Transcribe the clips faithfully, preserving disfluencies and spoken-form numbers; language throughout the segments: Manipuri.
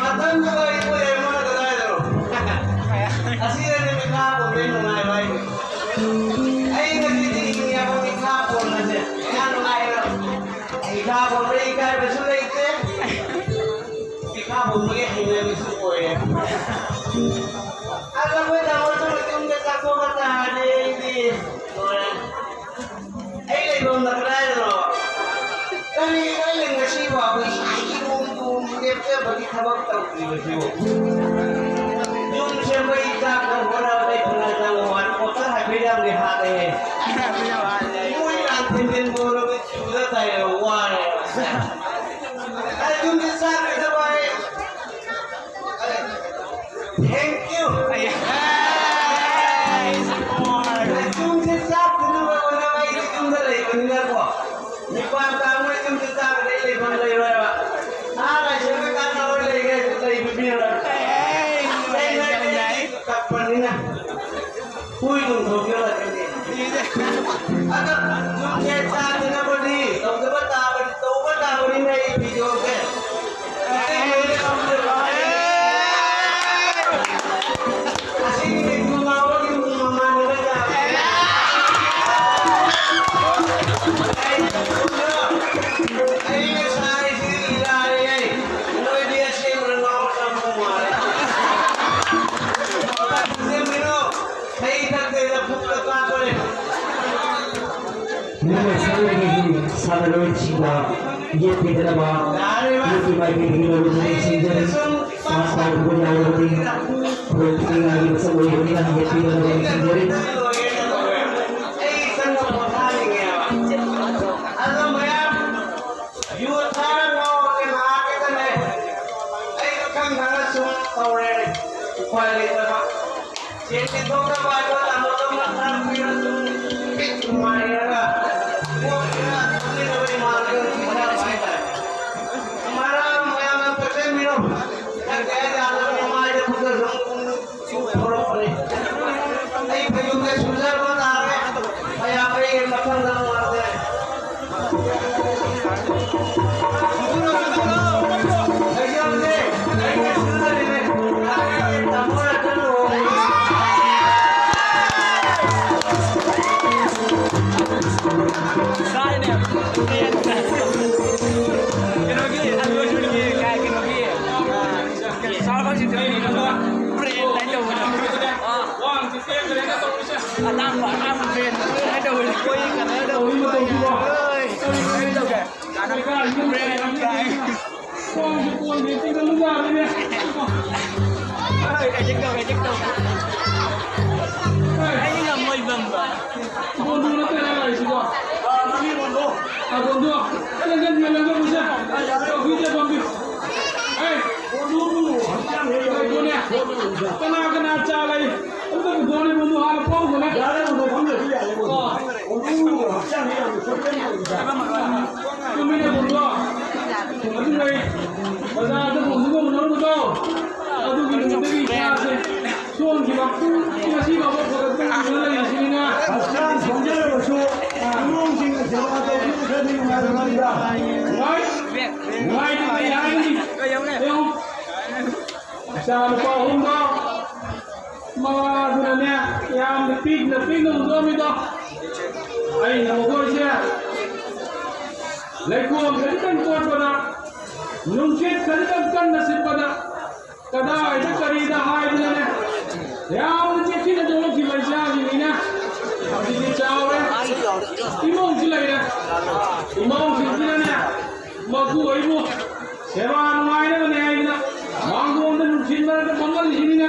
ꯃꯇꯝꯗꯨꯗ ꯑꯩꯕꯨ ꯌꯦꯡꯕꯅ ꯀꯗꯥꯏꯗꯅꯣ? ꯑꯁꯤꯗꯅꯤ ꯃꯤꯈꯥ ꯄꯣꯟꯕꯒꯤ ꯅꯨꯡꯉꯥꯏꯕ ꯍꯥꯏꯁꯦ꯫ ꯑꯩ ꯉꯁꯤꯗꯤ ꯍꯤꯡꯉꯦꯕ ꯃꯤꯈꯥ ꯄꯣꯟꯕꯁꯦ꯫ ꯌꯥꯝ ꯅꯨꯡꯉꯥꯏꯕ꯫ ꯃꯤꯈꯥ ꯄꯣꯟꯕꯒꯤ ꯏꯀꯥꯏꯕꯁꯨ ꯂꯩꯇꯦ꯫ ꯃꯤꯈꯥ ꯄꯣꯟꯕꯒꯤ ꯍꯩꯅꯕꯤꯁꯨ ꯑꯣꯏꯔꯦ꯫ ꯑꯗꯣ ꯑꯩꯈꯣꯏ ꯇꯥꯃꯣꯁꯨ ꯃꯇꯨꯡꯗ ꯆꯥꯊꯣꯛꯑ ꯇꯥꯔꯗꯤ ꯑꯩꯗꯤ ꯂꯣꯏꯔꯦ꯫ ꯑꯩ ꯂꯩꯐꯝꯅ ꯀꯗꯥꯏꯗꯅꯣ? ꯀꯔꯤꯅꯣ ꯑꯩꯅ ꯉꯁꯤ ꯐꯥꯎꯕ ꯏꯁꯥꯒꯤ ꯔꯨꯝꯗꯨ ꯂꯦꯞꯆꯕꯒꯤ ꯊꯕꯛ ꯇꯧꯗ꯭ꯔꯤꯕꯁꯤꯕꯨ? ꯌꯨꯝ ꯁꯦꯝꯕꯒꯤ ꯆꯥꯛ ꯊꯣꯡꯕꯅ ꯑꯩ ꯊꯨꯅ ꯆꯪꯉꯨ ꯍꯥꯏꯅ ꯄꯣꯠꯆꯪ ꯍꯥꯏꯐꯦꯠ ꯌꯥꯝꯗꯤ ꯍꯥꯠꯂꯦ꯫ ꯃꯣꯏ ꯂꯥꯟ ꯊꯤꯟꯖꯤꯟꯕ ꯍꯣꯠꯅꯕꯗ ꯆꯨꯗ ꯇꯥꯏꯔꯦ, ꯋꯥꯔꯦ꯫ ꯑꯩ ꯌꯨꯝꯗ ꯆꯥꯛ ꯂꯩꯇꯕ ꯑꯩ Thank you. ꯌꯨꯝꯁꯦ ꯆꯥꯛꯇꯅꯕ ꯍꯣꯠꯅꯕ ꯑꯩꯗꯤ ꯌꯨꯝꯗ ꯂꯩꯕꯅꯤꯅꯀꯣ꯫ ꯃꯤꯄꯥꯟ ꯇꯥꯡꯕ ꯌꯨꯝꯁꯦ ꯆꯥꯛꯇ ꯑꯩ ꯂꯩꯐꯝ ꯂꯩꯔꯣꯏꯕ꯫ ꯑꯥ ꯂꯥꯏꯁꯪꯗ ꯀꯥꯟꯅꯕ ꯂꯩꯒꯦ ꯍꯥꯏꯁꯨ ꯂꯩꯕ ꯄꯤꯔꯣꯏ꯫ ꯀꯞꯄꯅꯤꯅ꯫ ꯍꯨꯏꯗꯨꯝ ꯊꯣꯛꯆꯜꯂꯛꯀꯅꯤ꯫ ꯑꯗ ꯌꯨꯝꯁꯦ ꯆꯥꯗꯅꯕꯗꯤ ꯇꯧꯗꯕ ꯇꯥꯕꯅꯤ, ꯇꯧꯕ ꯇꯥꯕꯅꯤꯅ ꯑꯩ ꯚꯤꯗꯤꯑꯣꯁꯦ꯫ ꯑꯁꯤꯒꯤ ꯃꯤꯡꯗꯨ ꯉꯥꯎꯕꯒꯤ ꯃꯃꯥꯟꯅꯕ ꯌꯥꯕ꯫ ꯑꯩꯅ ꯁꯥꯔꯤꯁꯤ ꯂꯥꯜꯂꯦ꯫ ꯅꯣꯏꯗꯤ ꯑꯁꯦꯡꯕ ꯉꯥꯎ ꯆꯪꯕ ꯃꯥꯜꯂꯦ꯫ ꯀꯩ ꯊꯛꯇꯣꯏꯅꯣ? ꯄꯨꯛꯇ ꯀꯥꯞꯄꯅꯦ꯫ ꯃꯤꯑꯣꯏꯕ ꯁꯔꯨꯛ ꯑꯅꯤꯒꯤ ꯁꯥꯟꯅꯔꯣꯏꯁꯤꯡꯗ ꯌꯦꯠꯄꯤꯗꯅꯕ ꯌꯥꯔꯦ, ꯚꯥꯏ꯫ ꯌꯦꯠꯀꯤ ꯃꯥꯏꯀꯩꯗꯒꯤ ꯂꯧꯔꯨꯕ ꯅꯤꯡꯁꯤꯡꯖꯔꯤ꯫ ꯁꯨꯝ ꯃꯥ ꯁꯥꯎꯔꯛꯄ ꯌꯥꯎꯔꯕꯗꯤ ꯑꯩꯈꯣꯏ ꯄꯨꯛꯅꯤꯡ ꯉꯥꯏꯒꯤ ꯃꯁꯛ ꯑꯣꯏꯕꯅꯤꯅ ꯌꯦꯠꯄꯤꯗꯅꯕ ꯅꯤꯡꯁꯤꯡꯖꯔꯤ꯫ ꯑꯩ ꯆꯪꯕ ꯄꯣꯊꯥꯅꯤꯡꯉꯦꯕ꯫ ꯑꯗꯣ ꯃꯌꯥꯝ ꯌꯨ ꯊꯛꯑ ꯉꯥꯎꯔꯒ ꯅꯥꯔꯒꯗꯅꯦ꯫ ꯑꯩꯁꯨ ꯈꯪ ꯈꯪꯅ ꯁꯨꯝ ꯇꯧꯔꯦꯅꯦ꯫ ꯎꯄꯥꯏ ꯂꯩꯇꯕ꯫ ꯁꯦꯟ ꯊꯣꯛꯅꯕ ꯍꯥꯏꯕ ꯇꯥꯃꯣꯗꯧꯅ ꯈꯔ ꯄꯤꯔꯁꯨ ꯄꯤꯛ ꯅꯨꯡꯉꯥꯏꯔꯒ ꯄꯣꯠ ꯈꯔ ꯊꯝꯅꯕ ꯏꯃꯥꯟꯅꯕ ꯄꯤꯅꯕ ꯍꯥꯏꯇꯥꯔꯦ꯫ ꯃꯔꯝ ꯃꯌꯥꯝꯅ ꯄꯣꯠꯆꯦꯟꯕꯤꯔꯣ꯫ ꯈꯪꯗꯦ ꯍꯥꯏ ꯌꯥꯗꯕꯅꯤ ꯃꯥꯏꯗ ꯐꯨꯠꯇ ꯁꯨꯝ ꯊꯣꯛꯂꯛꯄꯅꯤ꯫ ꯑꯩ ꯐꯩꯖꯨꯞꯁꯦ ꯁꯨꯖꯕ ꯇꯥꯔꯦ꯫ ꯃꯌꯥꯝ ꯑꯩ ꯃꯊꯪꯗ ꯅꯨꯡꯉꯥꯏꯖꯔꯦ꯫ ꯁꯨꯖꯔꯣ, ꯁꯨꯖꯔꯣ꯫ ꯈꯣꯡꯁꯦ ꯀꯣꯟꯁꯦ ꯆꯤꯡꯗ ꯂꯨꯖꯕꯅꯤꯅꯦ꯫ ꯍꯣꯏ, ꯑꯦꯖꯦꯛ ꯇꯧ, ꯑꯦꯖꯦꯛ ꯇꯧ꯫ ꯍꯣꯏ꯫ ꯑꯩ ꯉꯝꯃꯣꯏ ꯕꯝꯕ꯫ ꯕꯣꯟꯗꯨ ꯅꯠꯇꯦ ꯅꯪ ꯂꯥꯛꯏꯁꯤꯕꯣ? ꯑꯥ, ꯅꯪꯒꯤ ꯕꯣꯟꯗꯣ꯫ ꯑꯥ, ꯕꯣꯟꯗꯨ꯫ ꯑꯩꯅ ꯅꯪ ꯌꯦꯡꯂꯒ ꯃꯁꯦ꯫ ꯇꯧꯕꯤꯗꯦ ꯕꯝꯕꯤ꯫ ꯑꯩ ꯕꯣꯟꯗꯨ ꯍꯛꯆꯥꯡ ꯍꯦꯛ ꯌꯥꯝ ꯂꯩꯕꯅꯦ꯫ ꯀꯅꯥ ꯀꯅꯥ ꯆꯥ ꯂꯩ? ꯑꯝꯇ ꯄꯨꯊꯣꯛꯑꯣꯅꯦ ꯕꯣꯟꯗꯨ ꯍꯥꯟꯅ ꯐꯥꯎꯈꯣꯅꯦ꯫ ꯌꯥꯔꯦ, ꯕꯣꯟꯗꯨ ꯐꯝꯗ꯭ꯔꯁꯨ ꯌꯥꯔꯦ, ꯕꯣꯟꯗꯨ꯫ ꯑꯣ꯫ ꯕꯣꯟꯗꯨ ꯍꯛꯆꯥꯡ ꯍꯦꯛ ꯌꯥꯝ ꯁꯣꯛꯆꯟꯕ ꯑꯣꯏꯕ꯫ ꯆꯨꯝꯃꯤꯅꯦ ꯕꯣꯟꯗꯨ꯫ ꯑꯗꯨ ꯂꯩ꯫ ꯕꯖꯥꯔꯗ ꯕꯣꯟꯗꯨꯒ ꯎꯅꯔꯨꯕꯗꯣ꯫ ꯑꯗꯨꯒꯤ ꯅꯨꯃꯤꯠꯇꯒꯤ ꯏꯁꯥꯁꯦ ꯁꯣꯟꯈꯤꯕ ꯉꯁꯤ ꯐꯥꯎꯕ ꯐꯒꯠꯄ ꯉꯝꯗꯅ ꯂꯩꯔꯤꯁꯤꯅꯤꯅ꯫ ꯍꯛꯆꯥꯡ ꯁꯣꯟꯖꯔꯕꯁꯨ ꯏꯃꯨꯡꯁꯤꯡꯅ ꯁꯦꯕꯥ ꯇꯧꯕꯤꯕ ꯈꯔꯗꯤ ꯅꯨꯡꯉꯥꯏꯔꯝꯒꯅꯤꯗ꯫ ꯅꯨꯡꯉꯥꯏ꯫ ꯅꯨꯡꯉꯥꯏꯇꯦ ꯀꯔꯤ ꯍꯥꯏꯒꯅꯤ? ꯌꯦꯡꯉꯨ꯫ ꯏꯆꯥ ꯅꯨꯄꯥ ꯑꯍꯨꯝꯗꯣ ꯃꯃꯥꯗꯨꯅꯅꯦ ꯌꯥꯝꯅ ꯄꯤꯛꯅ ꯄꯤꯛꯅ ꯍꯨꯟꯗꯣꯛꯑꯝꯃꯤꯗꯣ꯫ ꯑꯩꯅ ꯃꯈꯣꯏꯁꯦ ꯂꯩꯈꯣꯝ ꯈꯖꯤꯛꯇꯪ ꯇꯣꯠꯄꯗ, ꯅꯨꯡꯁꯤꯠ ꯈꯖꯤꯛꯇꯪ ꯀꯟꯅ ꯁꯤꯠꯄꯗ, ꯀꯗꯥꯏꯗ ꯀꯔꯤꯗ ꯍꯥꯏꯗꯅꯅꯦ ꯌꯥꯝꯅ ꯆꯦꯛꯁꯤꯟꯅ ꯊꯣꯛꯂꯛꯈꯤꯕ ꯏꯆꯥꯁꯤꯡꯅꯤꯅ ꯍꯧꯖꯤꯛꯇꯤ ꯆꯥꯎꯔꯦ꯫ ꯏꯃꯧꯁꯨ ꯂꯩꯔꯦ꯫ ꯏꯃꯧꯁꯤꯡꯁꯤꯅꯅꯦ ꯃꯄꯨ ꯑꯩꯕꯨ ꯁꯦꯕꯥ ꯅꯨꯡꯉꯥꯏꯅꯕꯅꯦ ꯍꯥꯏꯗꯅ ꯃꯥꯡꯒꯣꯟꯗ ꯅꯨꯡꯊꯤꯜ ꯃꯔꯛꯇ ꯐꯝꯍꯜꯂꯤꯁꯤꯅꯤꯅ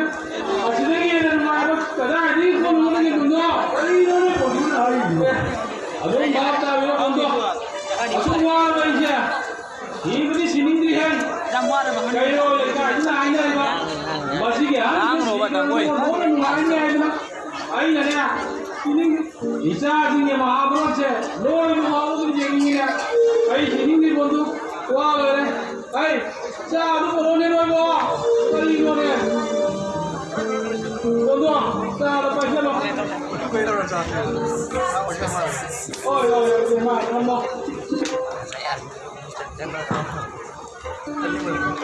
ꯑꯁꯤꯗꯒꯤ ꯍꯦꯟꯅ ꯅꯨꯡꯉꯥꯏꯕ ꯀꯗꯥꯏꯗꯒꯤ ꯐꯪꯒꯅꯤ ꯀꯨꯟꯗꯣ? ꯀꯔꯤꯅꯣꯅꯦ ꯀꯨꯟꯗꯣꯅ ꯍꯥꯏꯔꯤꯕꯣ? ꯑꯦ, ꯑꯗꯨꯝ ꯚꯥꯞ ꯇꯥꯕꯤꯔꯣ ꯀꯨꯟꯗꯣ꯫ ꯑꯁꯨꯛ ꯋꯥꯕ ꯑꯩꯁꯦ ꯁꯤꯕꯗꯤ ꯁꯤꯅꯤꯡꯗ꯭ꯔꯤꯍꯦ꯫ ꯌꯥꯝ ꯋꯥꯔꯕ ꯍꯪꯉꯤ꯫ ꯀꯩꯔꯣꯜ ꯂꯩꯀꯥꯏꯁꯤꯅ ꯍꯥꯏꯅꯔꯤꯕ ꯃꯁꯤꯒꯤ ꯑꯍꯟꯁꯤꯡ ꯂꯥꯡꯒꯅꯣꯕ, ꯇꯥꯃꯣ꯫ ꯁꯤꯕꯗꯤ ꯂꯣꯟꯊꯣꯛꯅ ꯅꯨꯡꯉꯥꯏꯅꯤ ꯍꯥꯏꯗꯅ ꯑꯩꯅꯅꯦ ꯁꯤꯅꯤꯡ-, ꯏꯆꯥꯁꯤꯡꯒꯤ ꯃꯍꯥꯚꯥꯔꯠꯁꯦ ꯂꯣꯏꯕ ꯐꯥꯎꯕ ꯑꯗꯨꯝ ꯌꯦꯡꯅꯤꯡꯉꯤꯅꯦ꯫ ꯑꯩ ꯁꯤꯅꯤꯡꯗ꯭ꯔꯤ ꯕꯣꯟꯗꯨ ꯋꯥ ꯂꯣꯏꯔꯦ꯫ ꯑꯩ ꯆꯥ ꯑꯗꯨ ꯄꯨꯔꯛꯑꯣꯅꯦ ꯅꯣꯏꯕꯣ꯫ ꯀꯔꯤꯅꯣꯅꯦ? ꯕꯣꯟꯗꯣ ꯆꯥꯗ ꯄꯥꯏꯁꯜꯂꯣ꯫ ꯍꯣꯏ, ꯍꯣꯏ, ꯍꯣꯏ, ꯃꯥ ꯊꯝꯃꯣ꯫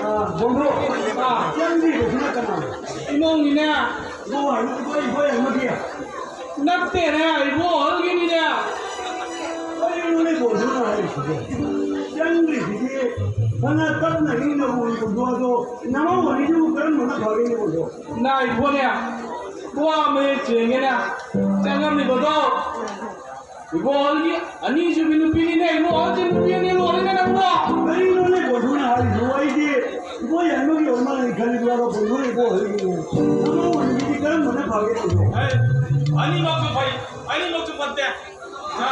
ꯑꯥ, ꯕꯣꯟꯗꯣ, ꯑꯥ, ꯆꯪꯗ꯭ꯔꯤꯕꯁꯤꯅ ꯀꯅꯥꯅꯣ? ꯏꯃꯧꯅꯤꯅꯦ꯫ ꯏꯃꯧ ꯍꯥꯏꯕꯗꯤ ꯑꯩꯈꯣꯏ, ꯑꯩꯈꯣꯏ ꯑꯃꯗꯤ꯫ ꯅꯠꯇꯦꯅꯦ, ꯏꯕꯣ ꯑꯍꯜꯒꯤꯅꯤꯅꯦ꯫ ꯀꯔꯤꯅꯣꯅꯦ ꯕꯣꯟꯗꯨꯅ ꯍꯥꯏꯔꯤꯁꯤꯕꯣ? ꯆꯪꯗ꯭ꯔꯤꯁꯤꯗꯤ ꯐꯅ ꯇꯞꯅ ꯏꯪꯅ ꯎꯔꯤꯕꯗꯣ ꯑꯗꯣ ꯅꯃꯧ ꯑꯅꯤꯗꯨꯕꯨ ꯀꯔꯝꯕꯅ ꯐꯒꯦꯅꯦ ꯕꯣꯟꯗꯣ? ꯅꯥꯏꯈꯣꯅꯦ, ꯋꯥ ꯃꯌꯦꯛ ꯁꯦꯡꯉꯦꯅꯦ, ꯆꯪꯉꯝꯃꯤꯕꯗꯣ꯫ ꯏꯕꯣꯍꯜꯒꯤ ꯑꯅꯤꯁꯨꯕꯤ ꯅꯨꯄꯤꯅꯤꯅꯦ, ꯏꯕꯣꯍꯜꯁꯦ ꯅꯨꯄꯤ ꯑꯅꯤ ꯂꯣꯜꯂꯤꯅꯦ ꯅꯪꯕꯣ꯫ ꯀꯔꯤꯅꯣꯅꯦ ꯕꯣꯟꯗꯨꯅ ꯍꯥꯏꯔꯤꯗꯨꯕꯣ? ꯑꯩꯗꯤ ꯏꯕꯣ ꯌꯥꯏꯃꯒꯤ ꯑꯣꯏꯔ ꯃꯥꯜꯂꯦ ꯈꯜꯂꯤꯗꯨ, ꯑꯗꯣ ꯕꯣꯟꯗꯨꯅ ꯏꯕꯣꯍꯜꯒꯤꯅꯦ꯫ ꯑꯃ ꯑꯣꯏꯔꯤꯗꯨꯗꯤ ꯀꯔꯝꯕꯅ ꯐꯒꯦ ꯇꯧꯕ? ꯑꯦ, ꯑꯅꯤꯃꯛꯁꯨ ꯐꯩ, ꯑꯅꯤꯃꯛꯁꯨ ꯐꯠꯇꯦ꯫ ꯑ,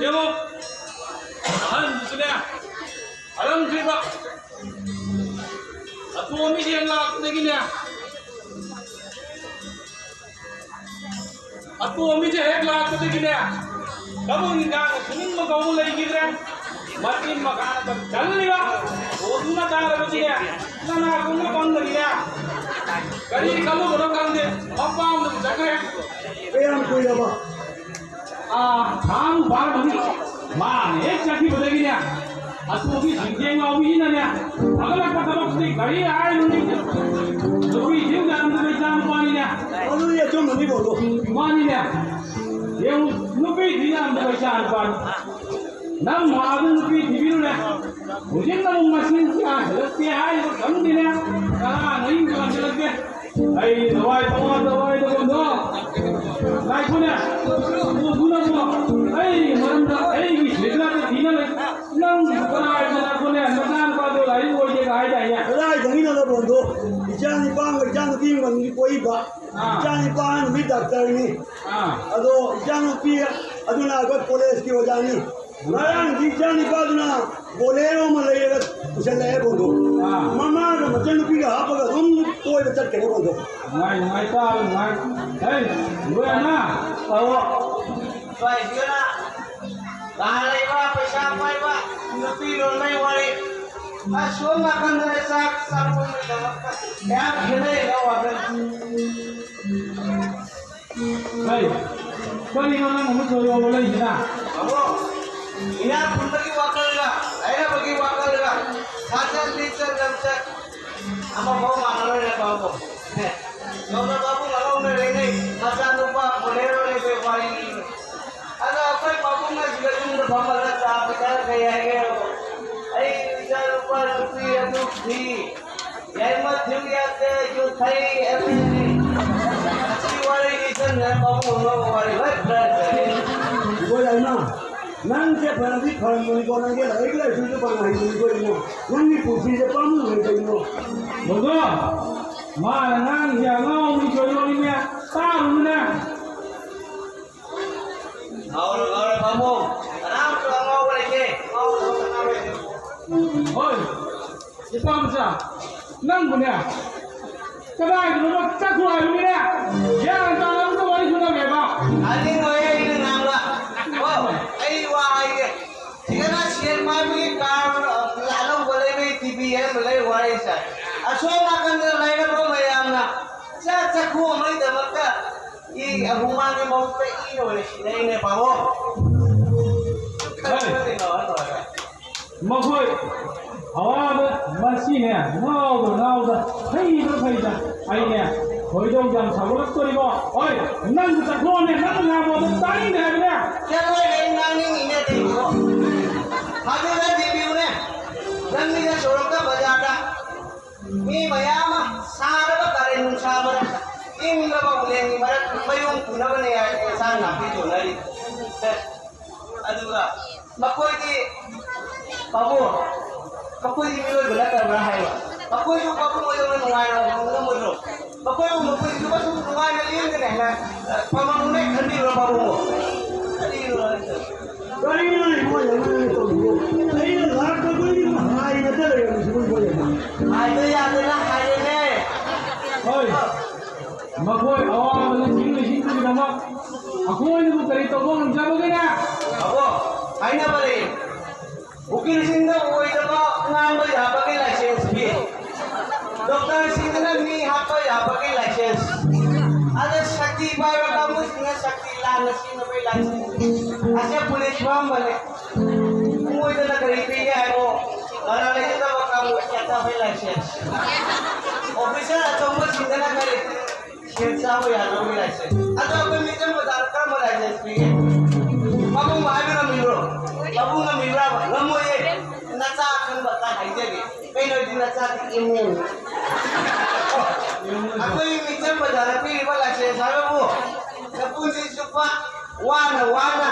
ꯌꯦꯡꯉꯣ, ꯑꯍꯟꯗꯨꯁꯨꯅꯦ, ꯑꯔꯝꯈ꯭ꯔꯤꯕ ꯑꯇꯣꯝꯕꯤꯁꯦ ꯂꯥꯛꯄꯗꯒꯤꯅꯦ, ꯑꯇꯣꯝꯕꯤꯁꯦ ꯍꯦꯛ ꯂꯥꯛꯄꯗꯒꯤꯅꯦ, ꯊꯕꯛ ꯏꯟꯈꯥꯡ ꯁꯨꯅꯤꯡꯕ ꯀꯧꯕ ꯂꯩꯈꯤꯗ꯭ꯔꯦ꯫ ꯃꯆꯤꯟ ꯃꯈꯥꯗ ꯆꯜꯂꯤꯕ ꯕꯣꯟꯗꯨꯅ ꯇꯥꯔꯕꯗꯤꯅꯦ, ꯅꯅꯥ ꯈꯨꯡꯅ ꯄꯪꯒꯅꯤꯅꯦ꯫ ꯀꯔꯤ ꯈꯜꯂꯨꯕꯅꯣ ꯈꯪꯗꯦ, ꯃꯄꯥꯝꯗꯕꯨ ꯆꯠꯈ꯭ꯔꯦ꯫ ꯀꯌꯥꯝ ꯀꯨꯏꯔꯕ? ꯑꯥ, ꯊꯥ ꯑꯃ ꯐꯥꯔꯝꯃꯅꯤ꯫ ꯃꯥꯅ ꯍꯦꯛ ꯆꯠꯈꯤꯕꯗꯒꯤꯅꯦ, ꯑꯇꯣꯝꯕꯤ ꯁꯤꯡꯖꯦꯡ ꯂꯥꯎꯕꯤꯁꯤꯅꯅꯦ, ꯐꯒꯠꯂꯛꯄ ꯊꯕꯛꯁꯤꯗꯤ ꯀꯔꯤ ꯍꯥꯏꯔꯨꯅꯤ? ꯅꯨꯄꯤ ꯊꯤꯕ ꯌꯥꯔꯝꯗꯕ ꯏꯆꯥ ꯅꯨꯄꯥꯅꯤꯅꯦ꯫ ꯑꯗꯨꯗꯤ ꯑꯆꯨꯝꯕꯅꯤ ꯕꯣꯟꯗꯣ꯫ ꯃꯥꯅꯤꯅꯦ꯫ ꯌꯦꯡꯉꯨ, ꯅꯨꯄꯤ ꯊꯤ ꯌꯥꯔꯝꯗꯕ ꯏꯆꯥ ꯅꯨꯄꯥꯅꯤ꯫ ꯅꯪ ꯃꯥꯗꯨ ꯅꯨꯄꯤ ꯊꯤꯕꯤꯔꯨꯅꯦ꯫ ꯍꯧꯖꯤꯛꯅ ꯑꯃꯨꯛ ꯃꯁꯤꯡ ꯀꯌꯥ ꯍꯦꯜꯂꯛꯇꯦ ꯍꯥꯏꯔꯤꯕ ꯈꯪꯗꯦꯅꯦ꯫ ꯀꯅꯥ ꯅꯌꯨꯝ ꯄꯥꯟꯁꯤꯜꯂꯛꯇꯦ? ꯑꯩ ꯊꯋꯥꯏ ꯊꯋꯥꯏ ꯊꯋꯥꯏꯗ ꯕꯣꯟꯗꯣ꯫ ꯉꯥꯏꯈꯣꯅꯦ꯫ ꯎꯗꯨꯅꯕꯣ꯫ ꯑꯩꯒꯤ ꯃꯔꯝꯗ ꯑꯩꯒꯤ ꯁꯤꯗꯅ ꯊꯤꯅ ꯂꯩ꯫ ꯅꯪ ꯀꯅꯥ ꯍꯥꯏꯗꯅ ꯀꯣꯅꯦ? ꯅꯆꯥ ꯅꯨꯄꯥꯗꯣ ꯂꯥꯏꯔꯤꯛ ꯑꯣꯏꯒꯦꯒ ꯍꯥꯏꯗꯥꯏꯅꯦ? ꯀꯗꯥꯏꯗꯒꯤꯅꯣꯗ ꯕꯣꯟꯗꯣ? ꯏꯆꯥ ꯅꯤꯄꯥ ꯑꯃꯒ ꯏꯆꯥ ꯅꯨꯄꯤ ꯑꯃꯒ ꯄꯣꯛꯏꯕ꯫ ꯑꯥ꯫ ꯏꯆꯥ ꯅꯤꯄꯥ ꯑꯍꯟꯗꯨꯗꯤ ꯗꯥꯛꯇꯔꯅꯤ꯫ ꯑꯥ꯫ ꯑꯗꯣ ꯏꯆꯥ ꯅꯨꯄꯤ ꯑꯗꯨꯅ ꯑꯩꯈꯣꯏ ꯀꯣꯂꯦꯖꯀꯤ ꯑꯣꯖꯥꯅꯤ꯫ ꯉꯔꯥꯡꯗꯤ ꯏꯆꯥ ꯅꯤꯄꯥꯗꯨꯅ ꯕꯣꯂꯦꯔꯣ ꯑꯃ ꯂꯩꯔꯒ ꯄꯨꯁꯜꯂꯛꯑꯦ ꯕꯣꯟꯗꯣ꯫ ꯑꯥ꯫ ꯃꯃꯥꯒ ꯃꯆꯟꯅꯨꯄꯤꯒ ꯍꯥꯞꯄꯒ ꯑꯗꯨꯝ ꯀꯣꯏꯕ ꯆꯠꯈ꯭ꯔꯦ ꯕꯣꯟꯗꯣ꯫ ꯅꯨꯡꯉꯥꯏ, ꯅꯨꯡꯉꯥꯏ, ꯇꯥꯕ ꯅꯨꯡꯉꯥꯏ꯫ ꯍꯩ, ꯂꯣꯏꯔꯅ? ꯑꯧ꯫ ꯂꯣꯏꯁꯤꯒꯅ ꯀꯥ ꯂꯩꯕ, ꯄꯩꯁꯥ ꯄꯥꯏꯕ, ꯅꯨꯄꯤ ꯂꯣꯟꯕꯩ ꯋꯥꯔꯤ꯫ ꯑꯁꯣꯝ ꯅꯥꯀꯟꯗꯅ ꯆꯥꯛ ꯆꯥꯛꯄꯒꯤꯗꯃꯛꯇ ꯌꯥꯝ ꯈꯦꯠꯅꯩꯗ ꯋꯥꯈꯜ꯫ ꯍꯩ, ꯀꯔꯤꯅꯣ ꯅꯪ ꯑꯃꯨꯛ ꯆꯣꯏꯔꯣ ꯂꯩꯁꯤꯅ? ꯑꯕꯣ, ꯏꯅꯥꯛ ꯈꯨꯟꯕꯒꯤ ꯋꯥꯈꯜꯒ, ꯂꯥꯏꯔꯕꯒꯤ ꯋꯥꯈꯜꯒ, ꯁꯥꯖꯠ ꯂꯤꯆꯠ ꯂꯝꯆꯠ ꯑꯃꯐꯥꯎ ꯃꯥꯟꯅꯔꯣꯏꯅꯦ ꯄꯥꯕꯨꯡ꯫ ꯁꯣꯝꯗ ꯄꯥꯕꯨꯡ ꯑꯉꯥꯡꯅ ꯂꯩꯅꯩ, ꯃꯆꯥꯅꯨꯄꯥ ꯕꯣꯂꯦꯔꯣ ꯂꯩꯕꯩ ꯋꯥꯔꯤꯅꯤ꯫ ꯑꯗꯣ ꯑꯩꯈꯣꯏ ꯄꯥꯕꯨꯡ ꯑꯁꯤꯗ ꯌꯨꯝꯗ ꯐꯝꯍꯜꯂ ꯆꯥꯕ ꯆꯥꯔ ꯀꯩ ꯍꯥꯏꯒꯦ? ꯑꯩ ꯏꯆꯥ ꯅꯨꯄꯥ ꯅꯨꯄꯤ ꯑꯗꯨ ꯊꯤ, ꯌꯥꯏꯃ ꯊꯤꯕ ꯌꯥꯗꯦ, ꯌꯨ ꯊꯛꯏ, ꯑꯦꯝ ꯑꯦꯜ ꯑꯦ꯫ ꯑꯁꯤ ꯋꯥꯔꯤꯅꯤ ꯏꯆꯟ ꯄꯥꯕꯨꯡ ꯑꯉꯥꯡ ꯋꯥꯔꯤ ꯂꯣꯏ ꯐꯔꯦ꯫ ꯏꯕꯣ ꯅꯪꯁꯦ ꯐꯔꯗꯤ ꯐꯔꯝꯕꯅꯤꯀꯣ, ꯅꯪꯒꯤ ꯂꯥꯏꯔꯤꯛ ꯂꯥꯏꯁꯨꯁꯨ ꯐꯅ ꯍꯩꯕꯅꯤꯀꯣ ꯏꯕꯨꯡꯉꯣ, ꯅꯪꯒꯤ ꯄꯨꯟꯁꯤꯁꯦ ꯄꯥꯝꯃꯨꯕꯅꯤ ꯀꯩꯅꯣ꯫ ꯕꯣꯟꯗꯣ, ꯃꯥꯅ ꯉꯥꯡꯉꯤꯁꯦ ꯑꯉꯥꯎꯕꯤ ꯆꯣꯏꯔꯣꯅꯤꯅꯦ, ꯇꯥꯔꯨꯅꯨꯅꯦ꯫ ꯉꯥꯎꯔꯣꯏ, ꯉꯥꯎꯔꯣꯏ, ꯄꯥꯝꯃꯨ꯫ ꯀꯅꯥꯝꯁꯨ ꯑꯉꯥꯎꯕ ꯂꯩꯇꯦ꯫ ꯉꯥꯎꯗꯕ ꯀꯅꯥꯝ ꯂꯩꯇꯦ꯫ ꯍꯣꯏ, ꯅꯨꯄꯥ ꯃꯆꯥ, ꯅꯪꯕꯨꯅꯦ, ꯀꯗꯥꯏꯗꯅꯣ ꯆꯠꯈ꯭ꯔꯣ ꯍꯥꯏꯕꯅꯤꯅꯦ꯫ ꯒ꯭ꯌꯥꯟ ꯇꯥꯅ ꯑꯝꯇ ꯋꯥꯔꯤ ꯁꯥꯟꯅꯒꯦꯕ꯫ ꯇꯥꯅꯤꯡꯉꯣꯏꯌꯦ ꯑꯩꯅ ꯉꯥꯡꯕ꯫ ꯀꯣ, ꯑꯩ ꯋꯥ ꯍꯥꯏꯒꯦ꯫ ꯁꯤꯗꯅ ꯁꯦꯟ ꯄꯥꯏꯕꯒꯤ ꯀꯥꯔ ꯑꯅꯧꯕ ꯂꯩꯕꯒꯤ ꯇꯤ ꯚꯤ ꯑꯍꯟꯕ ꯂꯩ ꯋꯥꯔꯤ ꯁꯥꯏ꯫ ꯑꯁꯣꯝ ꯅꯥꯀꯟꯗ ꯂꯩꯔꯕ ꯃꯌꯥꯝꯅ ꯆꯥꯛ ꯆꯥꯛꯈꯣꯝ ꯑꯃꯒꯤꯗꯃꯛꯇ ꯏ ꯑꯍꯨꯝ ꯃꯥꯒꯤ ꯃꯍꯨꯠꯇ ꯏ ꯑꯣꯏꯅ ꯁꯤꯟꯅꯩꯅꯦ ꯄꯥꯕꯣ꯫ ꯍꯣꯏ꯫ ꯀꯔꯤꯅꯣ ꯍꯥꯏꯕ? ꯃꯈꯣꯏ ꯑꯋꯥꯕ ꯃꯁꯤꯅꯦ, ꯉꯥꯎꯕ ꯉꯥꯎꯕ, ꯐꯩꯕ ꯐꯩꯗ꯫ ꯑꯩꯅꯦ, ꯈꯣꯏꯗꯧ ꯌꯥꯝ ꯁꯥꯎꯒꯠꯂꯛꯇꯣꯔꯤꯀꯣ꯫ ꯍꯣꯏ, ꯅꯪ ꯆꯠꯈ꯭ꯔꯣꯅꯦ, ꯅꯪ ꯉꯥꯡꯕꯗꯣ ꯇꯥꯅꯤꯡꯗꯦ ꯍꯥꯏꯕꯅꯦ꯫ ꯆꯠꯂꯣꯏꯅꯦ, ꯑꯩ ꯉꯥꯡꯅꯤꯡꯉꯤꯅꯦ ꯀꯩꯅꯣ꯫ ꯍꯥꯏꯗꯨꯅ ꯗꯦꯕꯤꯕꯨꯅꯦ, ꯅꯪꯒꯤꯅ ꯁꯣꯔꯣꯛꯇ ꯕꯖꯥꯔꯗ ꯃꯤ ꯃꯌꯥꯝ ꯑꯃ ꯁꯥꯔꯕ ꯀꯥꯂꯦꯟ ꯅꯨꯡꯁꯥ ꯃꯔꯛꯇ ꯏꯪꯂꯕ ꯎꯂꯦꯟꯒꯤ ꯃꯔꯛꯇ ꯃꯌꯣꯡ ꯄꯨꯅꯕꯅꯦ ꯍꯥꯏꯅ ꯏꯟꯁꯥꯡ ꯅꯥꯄꯤ ꯌꯣꯟꯅꯔꯤ꯫ ꯑꯗꯨꯒ ꯃꯈꯣꯏꯗꯤ ꯄꯥꯕꯨꯡ, ꯃꯈꯣꯏꯗꯤ ꯃꯤꯑꯣꯏꯕ ꯅꯠꯇꯕ꯭ꯔꯥ ꯍꯥꯏꯕ꯫ ꯃꯈꯣꯏꯁꯨ ꯄꯥꯕꯨꯡ ꯍꯣꯏꯗꯧꯅ ꯅꯨꯡꯉꯥꯏꯅ ꯍꯤꯡꯉꯝꯃꯣꯏꯗ꯭ꯔꯣ? ꯃꯈꯣꯏꯕꯨ ꯃꯈꯣꯏꯁꯨ ꯀꯩꯁꯨ ꯅꯨꯡꯉꯥꯏꯅ ꯂꯦꯡꯗꯅ ꯍꯦꯟꯅ ꯐꯝꯃꯝꯃꯨꯅꯦ ꯈꯟꯕꯤꯕ꯭ꯔꯣ ꯄꯥꯕꯨꯡꯕꯨ? ꯀꯔꯤꯅꯣ ꯍꯥꯏꯁꯤꯕꯣ? ꯀꯔꯤꯅꯣ ꯍꯥꯏꯁꯤꯕꯣ? ꯑꯩꯅ ꯂꯥꯛꯇꯕꯒꯤ ꯍꯥꯏꯅꯗ ꯂꯩꯔꯝꯃꯤꯁꯤꯕꯨ ꯏꯕꯣ? ꯍꯥꯏꯕ ꯌꯥꯗꯅ ꯍꯥꯏꯔꯦꯅꯦ꯫ ꯍꯣꯏ꯫ ꯃꯈꯣꯏ ꯑꯋꯥꯕꯗ ꯆꯤꯡ ꯂꯩꯁꯤꯡꯕꯒꯤꯗꯃꯛ ꯑꯩꯈꯣꯏꯅꯕꯨ ꯀꯔꯤ ꯇꯧꯕ ꯉꯝꯖꯕꯒꯦꯅꯦ? ꯑꯕꯣ, ꯍꯥꯏꯅꯕ ꯂꯩ꯫ ꯎꯀꯤꯜꯁꯤꯡꯗ ꯑꯣꯏꯗꯕ ꯉꯥꯡꯕ ꯌꯥꯕꯒꯤ ꯂꯥꯏꯁꯦꯟꯁ ꯄꯤ꯫ ꯗꯣꯛꯇꯔꯁꯤꯡꯗꯅ ꯃꯤ ꯍꯥꯠꯄ ꯌꯥꯕꯒꯤ ꯂꯥꯏꯁꯦꯟꯁ꯫ ꯑꯗ ꯁꯛꯇꯤ ꯄꯥꯏꯕ ꯀꯥꯡꯕꯨꯁꯤꯡꯅ ꯁꯛꯇꯤ ꯂꯥꯟꯅ ꯁꯤꯖꯤꯟꯅꯕꯒꯤ ꯂꯥꯏꯁꯦꯟꯁ꯫ ꯑꯁꯦ ꯄꯨꯂꯤꯁ ꯐꯝꯕꯅꯦ꯫ ꯃꯣꯏꯗꯅ ꯀꯔꯤ ꯄꯤꯒꯦ ꯍꯥꯏꯕꯨ, ꯃꯔꯥꯜ ꯂꯩꯖꯗꯕ ꯀꯥꯡꯕꯨ ꯆꯠꯊꯕꯒꯤ ꯂꯥꯏꯁꯦꯟꯁ꯫ ꯑꯣꯐꯤꯁꯔ ꯑꯆꯧꯕꯁꯤꯡꯗꯅ ꯀꯔꯤ? ꯁꯦꯜ ꯆꯥꯕ ꯌꯥꯗꯕꯒꯤ ꯂꯥꯏꯁꯦꯟꯁ꯫ ꯑꯗꯣ ꯑꯩꯈꯣꯏ ꯃꯤꯆꯝ ꯕꯖꯥꯔꯗ ꯀꯔꯝꯕ ꯂꯥꯏꯁꯦꯟꯁ ꯄꯤꯒꯦ? ꯄꯥꯕꯨꯡꯕꯨ ꯍꯥꯏꯕ ꯉꯝꯃꯤꯕ꯭ꯔꯣ? ꯄꯥꯕꯨꯡ ꯉꯝꯃꯤꯕ꯭ꯔꯥꯕ? ꯉꯝꯃꯣꯏꯌꯦ꯫ ꯅꯆꯥ ꯑꯈꯪꯕ ꯈꯔ ꯍꯥꯏꯖꯒꯦ꯫ ꯀꯩꯅꯣꯗꯤ ꯅꯆꯥꯗꯤ ꯏꯃꯨꯡ꯫ ꯑꯩꯈꯣꯏ ꯃꯤꯆꯝ ꯕꯖꯥꯔꯗ ꯄꯤꯔꯤꯕ ꯂꯥꯏꯁꯦꯟꯁ ꯍꯥꯏꯕꯕꯨ ꯅꯄꯨꯟꯁꯤ ꯆꯨꯞꯄ ꯋꯥꯅ ꯋꯥꯅ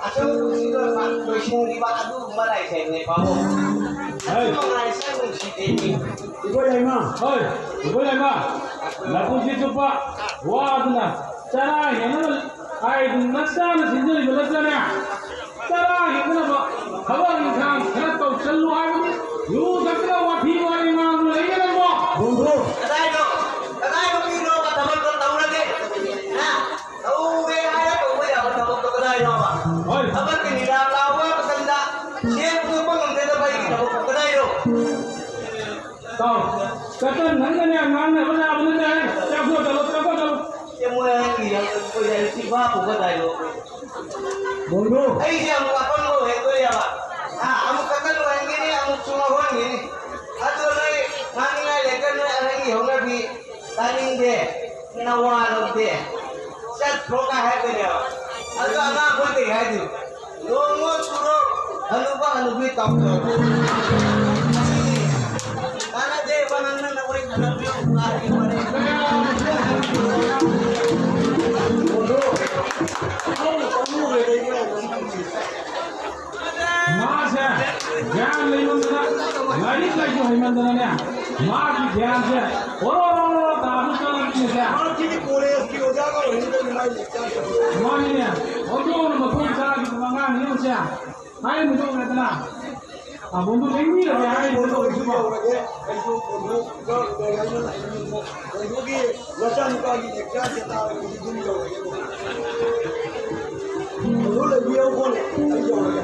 ꯑꯁꯨꯝ ꯄꯨꯟꯁꯤꯗ ꯂꯣꯏꯁꯤꯟꯈꯤꯕ ꯑꯗꯨꯒꯨꯝꯕ ꯂꯥꯏꯁꯦꯟꯅꯦ ꯄꯥꯕꯨꯡ꯫ ꯍꯣꯏ꯫ ꯑꯁꯨꯝ ꯂꯥꯏꯁꯦꯟ ꯅꯨꯡꯁꯤꯗꯦ꯫ ꯏꯕꯣ ꯌꯥꯏꯃ꯫ ꯍꯣꯏ, ꯏꯕꯣ ꯌꯥꯏꯃ꯫ ꯅꯄꯨꯟꯁꯤ ꯆꯨꯞꯄ ꯋꯥꯗꯨꯅ ꯆꯔꯥ ꯍꯦꯟꯅꯕ ꯍꯥꯏꯗꯨꯅ ꯅꯆꯥꯅ ꯁꯤꯟꯖꯔꯤꯕ ꯅꯠꯇ꯭ꯔꯅꯦ? ꯆꯔꯥ ꯍꯦꯟꯅꯕ ꯊꯕꯛ ꯏꯪꯈꯥꯡ ꯈꯔ ꯇꯧꯁꯜꯂꯨ ꯍꯥꯏꯕꯅꯤ꯫ ꯌꯨ ꯊꯛꯇꯅ ꯋꯥꯊꯤ ꯋꯥꯔꯦꯝ ꯉꯥꯡꯗꯨꯅ ꯂꯩꯒꯗꯧꯕ꯫ ꯕꯣꯟꯗꯣ꯫ ꯀꯗꯥꯏꯅꯣ? ꯀꯗꯥꯏꯅꯣ ꯃꯤꯅꯣꯕ ꯊꯕꯛꯇꯣ ꯇꯧꯔꯒꯦ? ꯍꯥ? ꯇꯧꯒꯦ ꯍꯥꯏꯔ ꯇꯧꯕ ꯌꯥꯕ ꯊꯕꯛꯇꯣ ꯀꯗꯥꯏꯅꯣꯕ? ꯍꯣꯏ꯫ ꯊꯕꯛꯀꯤ ꯅꯤꯔꯥ ꯂꯥꯎꯕ ꯃꯇꯝꯗ ꯁꯦꯟ ꯄꯨꯊꯣꯛꯄ ꯉꯝꯖꯗꯕ ꯑꯩꯒꯤ ꯊꯕꯛꯄꯨ ꯀꯗꯥꯏꯅꯣ? ꯇꯥꯎ, ꯀꯇꯟ ꯅꯪꯅꯅꯦ ꯉꯥꯡꯅꯕ ꯌꯥꯕ ꯅꯠꯇꯦ꯫ ꯆꯠꯈꯣ ꯆꯠꯂꯣ, ꯆꯠꯈꯣ ꯆꯠꯂꯣ꯫ ꯁꯦ ꯃꯣꯏ ꯑꯍꯟꯒꯤ ꯌꯥꯝ ꯑꯩꯈꯣꯏ ꯌꯥꯝ ꯊꯤ ꯚꯥꯞ ꯑꯣꯏꯕ ꯗꯥꯏꯂꯣꯛ꯫ ꯕꯣꯟꯗꯣ꯫ ꯑꯩꯁꯦ ꯑꯃꯨꯛ ꯑꯄꯪꯕ ꯑꯣꯏꯔꯛꯇꯣꯏꯅꯦꯕ꯫ ꯍꯥ, ꯑꯃꯨꯛ ꯀꯇꯟ ꯑꯣꯏꯍꯟꯈꯤꯅꯤ, ꯑꯃꯨꯛꯁꯨ ꯉꯥꯎꯍꯟꯈꯤꯅꯤ꯫ ꯑꯗꯨ ꯅꯣꯏ ꯉꯥꯡꯅꯤꯡꯉꯥꯏ ꯂꯩꯇ꯭ꯔ ꯅꯣꯏ ꯑꯍꯟꯒꯤ ꯍꯧꯅꯕꯤ ꯇꯥꯅꯤꯡꯗꯦ꯫ ꯅꯋꯥ ꯂꯧꯗꯦ꯫ ꯆꯠꯈ꯭ꯔꯣ ꯀꯥꯏ ꯍꯥꯏꯗꯣꯏꯅꯦꯕ꯫ ꯑꯗꯣ ꯑꯉꯥꯡꯈꯣꯏ ꯀꯩ ꯍꯥꯏꯗꯣꯏꯅꯣ? ꯂꯨꯍꯣꯡꯉꯣ ꯆꯨꯔꯣ, ꯍꯅꯨꯕ ꯍꯅꯨꯕꯤ ꯇꯧꯔꯣ꯫ ꯀꯥꯟꯅꯗꯦ, ꯋꯥ ꯉꯥꯡꯅꯅꯕ ꯋꯥꯔꯤ ꯁꯥꯟꯅꯕꯤꯌꯨ, ꯀꯥꯔꯤ ꯋꯥꯔꯤ꯫ ꯃꯥꯁꯦ ꯒ꯭ꯌꯥꯟ ꯂꯩꯃꯟꯗꯅ, ꯂꯥꯏꯔꯤꯛ ꯂꯥꯏꯁꯨ ꯍꯩꯃꯟꯗꯅꯅꯦ, ꯃꯥꯒꯤ ꯒ꯭ꯌꯥꯟꯁꯦ ꯑꯣꯔꯣ ꯑꯣꯔꯣ ꯑꯣꯔꯣ ꯇꯥꯕ ꯆꯠꯂꯝꯃꯤꯁꯦ꯫ ꯃꯥꯁꯤꯗꯤ ꯀꯣꯂꯦꯖꯀꯤ ꯑꯣꯖꯥꯒ ꯑꯣꯏꯔꯤꯉꯩꯗ ꯑꯗꯨꯃꯥꯏꯅ ꯂꯦꯛꯆꯔ ꯇꯧꯕ꯫ ꯃꯥꯅꯤꯅꯦ, ꯑꯣꯟꯊꯣꯛꯅ ꯃꯈꯣꯡ ꯆꯥꯈꯤꯕ ꯑꯉꯥꯡꯅꯤ ꯃꯁꯦ꯫ ꯍꯥꯏꯔꯤꯕꯗꯣ ꯎꯔꯗꯅ, ꯑꯕꯣꯟꯗꯣ ꯂꯦꯡꯕꯤꯔꯒꯦ ꯍꯥꯏꯔꯤꯕꯗꯣ ꯎꯔꯗꯅ꯫ ꯌꯧꯔꯒꯦ꯫ ꯑꯩꯁꯨ ꯕꯣꯟꯗꯨꯒ ꯂꯩꯔꯒ ꯂꯥꯛꯏꯅꯤꯀꯣ꯫ ꯕꯣꯟꯗꯨꯒꯤ ꯃꯆꯥꯅꯨꯄꯥꯒꯤ ꯂꯦꯛꯆꯔꯁꯦ ꯇꯥꯔꯒꯗꯤ ꯌꯨꯝ ꯌꯧꯔꯒꯦ꯫ ꯕꯣꯟꯗꯨ ꯂꯩꯕꯤꯌꯣ ꯀꯣꯟꯅꯦ꯫ ꯑꯩ ꯌꯧꯔꯒꯦ꯫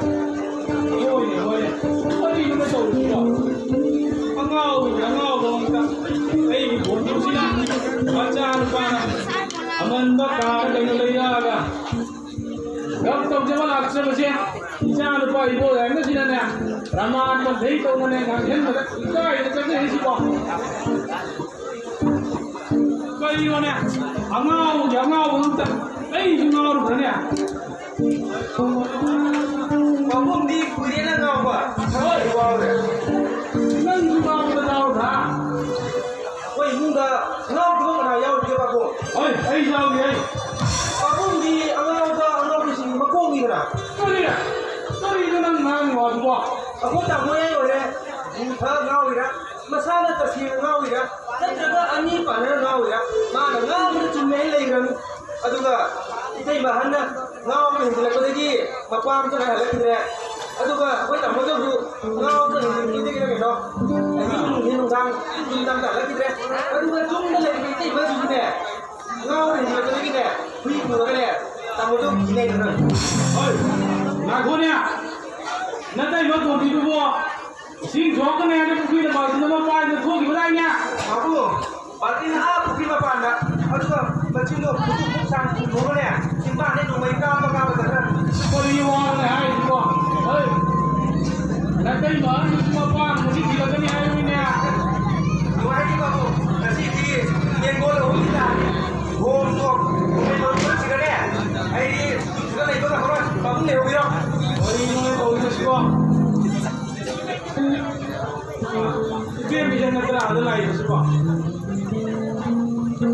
ꯍꯣꯏꯅꯦ, ꯍꯣꯏꯅꯦ꯫ ꯀꯔꯤꯅꯣ ꯇꯧꯔꯤꯁꯤꯕꯣ? ꯑꯉꯥꯎꯕꯒꯤ ꯑꯉꯥꯎꯕ ꯉꯥꯛꯇ꯫ ꯑꯩꯒꯤ ꯕꯣꯟꯗꯨꯁꯤꯅ ꯃꯆꯥꯅꯨꯄꯥꯅ ꯑꯃꯟꯕ ꯀꯥꯔ ꯀꯩꯅꯣ ꯂꯩꯔꯛꯑꯒ ꯒꯞ ꯇꯧꯖꯕ ꯂꯥꯛꯆꯕꯁꯦ ꯏꯆꯥ ꯅꯨꯄꯥ ꯏꯕꯣ ꯌꯥꯏꯃꯁꯤꯅꯅꯦ, ꯄ꯭ꯔꯃꯥꯟ ꯄꯟꯊꯩ ꯇꯧꯗꯅ ꯉꯥꯡꯁꯤꯟꯕꯗ ꯏꯀꯥꯏꯗꯅ ꯆꯠꯆꯔꯤꯁꯤꯕꯣ꯫ ꯀꯔꯤꯅꯣꯅꯦ? ꯑꯉꯥꯎꯕꯒꯤ ꯑꯉꯥꯎꯕ ꯉꯥꯛꯇ꯫ ꯑꯩꯁꯨ ꯉꯥꯎꯔꯨꯕ꯭ꯔꯅꯦ? ꯄꯥꯕꯨꯡꯗꯤ ꯀꯨꯏꯔꯦꯅ ꯉꯥꯎꯕ꯫ ꯍꯣꯏ, ꯉꯥꯎꯔꯦ꯫ ꯅꯪꯁꯨ ꯉꯥꯎꯕꯗ ꯉꯥꯎꯔꯕ꯭ꯔꯥ? ꯑꯩꯈꯣꯏ ꯏꯃꯨꯡꯗ ꯑꯉꯥꯎꯕ ꯀꯅꯥ ꯌꯥꯎꯔꯤꯒꯦ, ꯄꯥꯕꯨꯡ? ꯍꯣꯏ, ꯑꯩ ꯌꯥꯎꯔꯤ, ꯑꯩ꯫ ꯄꯥꯕꯨꯡꯗꯤ ꯑꯉꯥꯎꯕ ꯑꯉꯥꯎꯕꯤꯁꯤꯡꯒꯤ ꯃꯀꯣꯛꯅꯤꯗꯅ꯫ ꯑꯩꯈꯣꯏ ꯇꯥꯃꯣ ꯌꯥꯏ ꯑꯣꯏꯔꯦ, ꯌꯨ ꯊꯛꯑ ꯉꯥꯎꯔꯤꯔꯥ, ꯃꯁꯥꯅ ꯇꯁꯦꯡꯅ ꯉꯥꯎꯔꯤꯔꯥ, ꯅꯠꯇ꯭ꯔꯒ ꯑꯅꯤ ꯄꯥꯟꯅꯔ ꯉꯥꯎꯔꯤꯔꯥ, ꯃꯥꯅ ꯉꯥꯡꯕꯗ ꯆꯨꯝꯃꯦ ꯍꯥꯏꯅ ꯂꯩꯈ꯭ꯔꯕꯅꯤ꯫ ꯑꯗꯨꯒ ꯏꯇꯩꯃ ꯑꯍꯟꯅ ꯉꯥꯎꯕ ꯍꯦꯟꯖꯤꯜꯂꯛꯄꯗꯒꯤ ꯃꯄꯥꯝꯇ ꯍꯜꯂꯛꯈꯤꯗ꯭ꯔꯦ꯫ ꯑꯗꯨꯒ ꯑꯩꯈꯣꯏ ꯇꯥꯃꯣꯗꯁꯨ ꯉꯥꯎꯕ ꯍꯦꯟꯖꯤꯜꯂꯛꯄꯗꯒꯤꯔ ꯀꯩꯅꯣ, ꯑꯍꯤꯡ ꯅꯨꯡꯊꯤꯟ ꯅꯨꯡꯗꯥꯡ ꯅꯨꯡꯗꯥꯡꯗ ꯍꯜꯂꯛꯈꯤꯗ꯭ꯔꯦ꯫ ꯑꯗꯨꯒ ꯌꯨꯝꯗ ꯂꯩꯔꯤꯕ ꯏꯇꯩꯃꯁꯤꯁꯨꯅꯦ, ꯉꯥꯎꯕ ꯍꯦꯟꯖꯤꯜꯂꯛꯄꯗꯒꯤꯅꯦ, ꯍꯨꯏ ꯄꯨꯔꯒꯅꯦ, ꯇꯥꯃꯣꯗꯣ ꯀꯤ ꯂꯩꯔꯝꯃꯦ꯫ ꯍꯣꯏ, ꯉꯥꯏꯈꯣꯅꯦ꯫ ꯅꯇꯩꯃ ꯇꯣꯝꯕꯤꯗꯨꯕꯨ ꯏꯁꯤꯡ ꯁꯣꯛꯀꯅꯤ ꯍꯥꯏꯅ ꯄꯨꯈ꯭ꯔꯤꯗ ꯕꯥꯜꯇꯤꯟ ꯑꯃ ꯄꯥꯏꯗꯅ ꯊꯣꯛꯈꯤꯕꯗꯥꯏꯅꯦ? ꯃꯥꯕꯨ, ꯕꯥꯜꯇꯤꯟ ꯑꯥ ꯄꯨꯈ꯭ꯔꯤ ꯃꯄꯥꯟꯗ, ꯑꯗꯨꯒ ꯃꯆꯤꯟꯗꯣ ꯈꯨꯠꯇꯨ ꯈꯨꯠ ꯁꯥꯡ ꯆꯤꯡꯊꯣꯛꯑꯒꯅꯦ, ꯆꯤꯟꯕꯥꯟꯗꯩ ꯅꯣꯡꯃꯩ ꯀꯥꯞꯄ ꯀꯥꯞꯄ ꯆꯠꯈ꯭ꯔꯕꯅꯤ꯫ ꯀꯔꯤ ꯋꯥꯅꯣꯅꯦ ꯍꯥꯏꯔꯤꯁꯤꯕꯣ? ꯍꯩ! ꯅꯇꯩꯃ ꯑꯍꯟꯗꯨꯁꯨ ꯃꯄꯥ ꯑꯃꯗꯤ ꯊꯤꯔꯛꯀꯅꯤ ꯍꯥꯏꯕꯅꯤꯅꯦ꯫ ꯅꯨꯡꯉꯥꯏꯔꯤ ꯕꯥꯕꯨ, ꯉꯁꯤꯗꯤ ꯌꯦꯡꯒꯣꯜ ꯑꯍꯨꯝꯒꯤ ꯂꯥꯛꯑꯅꯤ꯫ ꯍꯣꯝꯗꯣ ꯅꯣꯡꯃꯩ ꯃꯔꯨ ꯈꯔ ꯁꯤꯔꯅꯦ꯫ ꯑꯩꯗꯤ ꯁꯤꯗ ꯂꯩꯕ ꯉꯝꯃꯔꯣꯏ꯫ ꯄꯥꯕꯨꯡ ꯂꯩꯍꯧꯕꯤꯔꯣ꯫ ꯀꯔꯤꯅꯣ ꯇꯧꯔꯤꯕꯁꯤꯕꯣ? ꯏꯕꯦꯝ ꯏꯆꯟ ꯅꯠꯇ꯭ꯔꯥ ꯑꯗ ꯂꯥꯛꯏꯕꯁꯤꯕꯣ?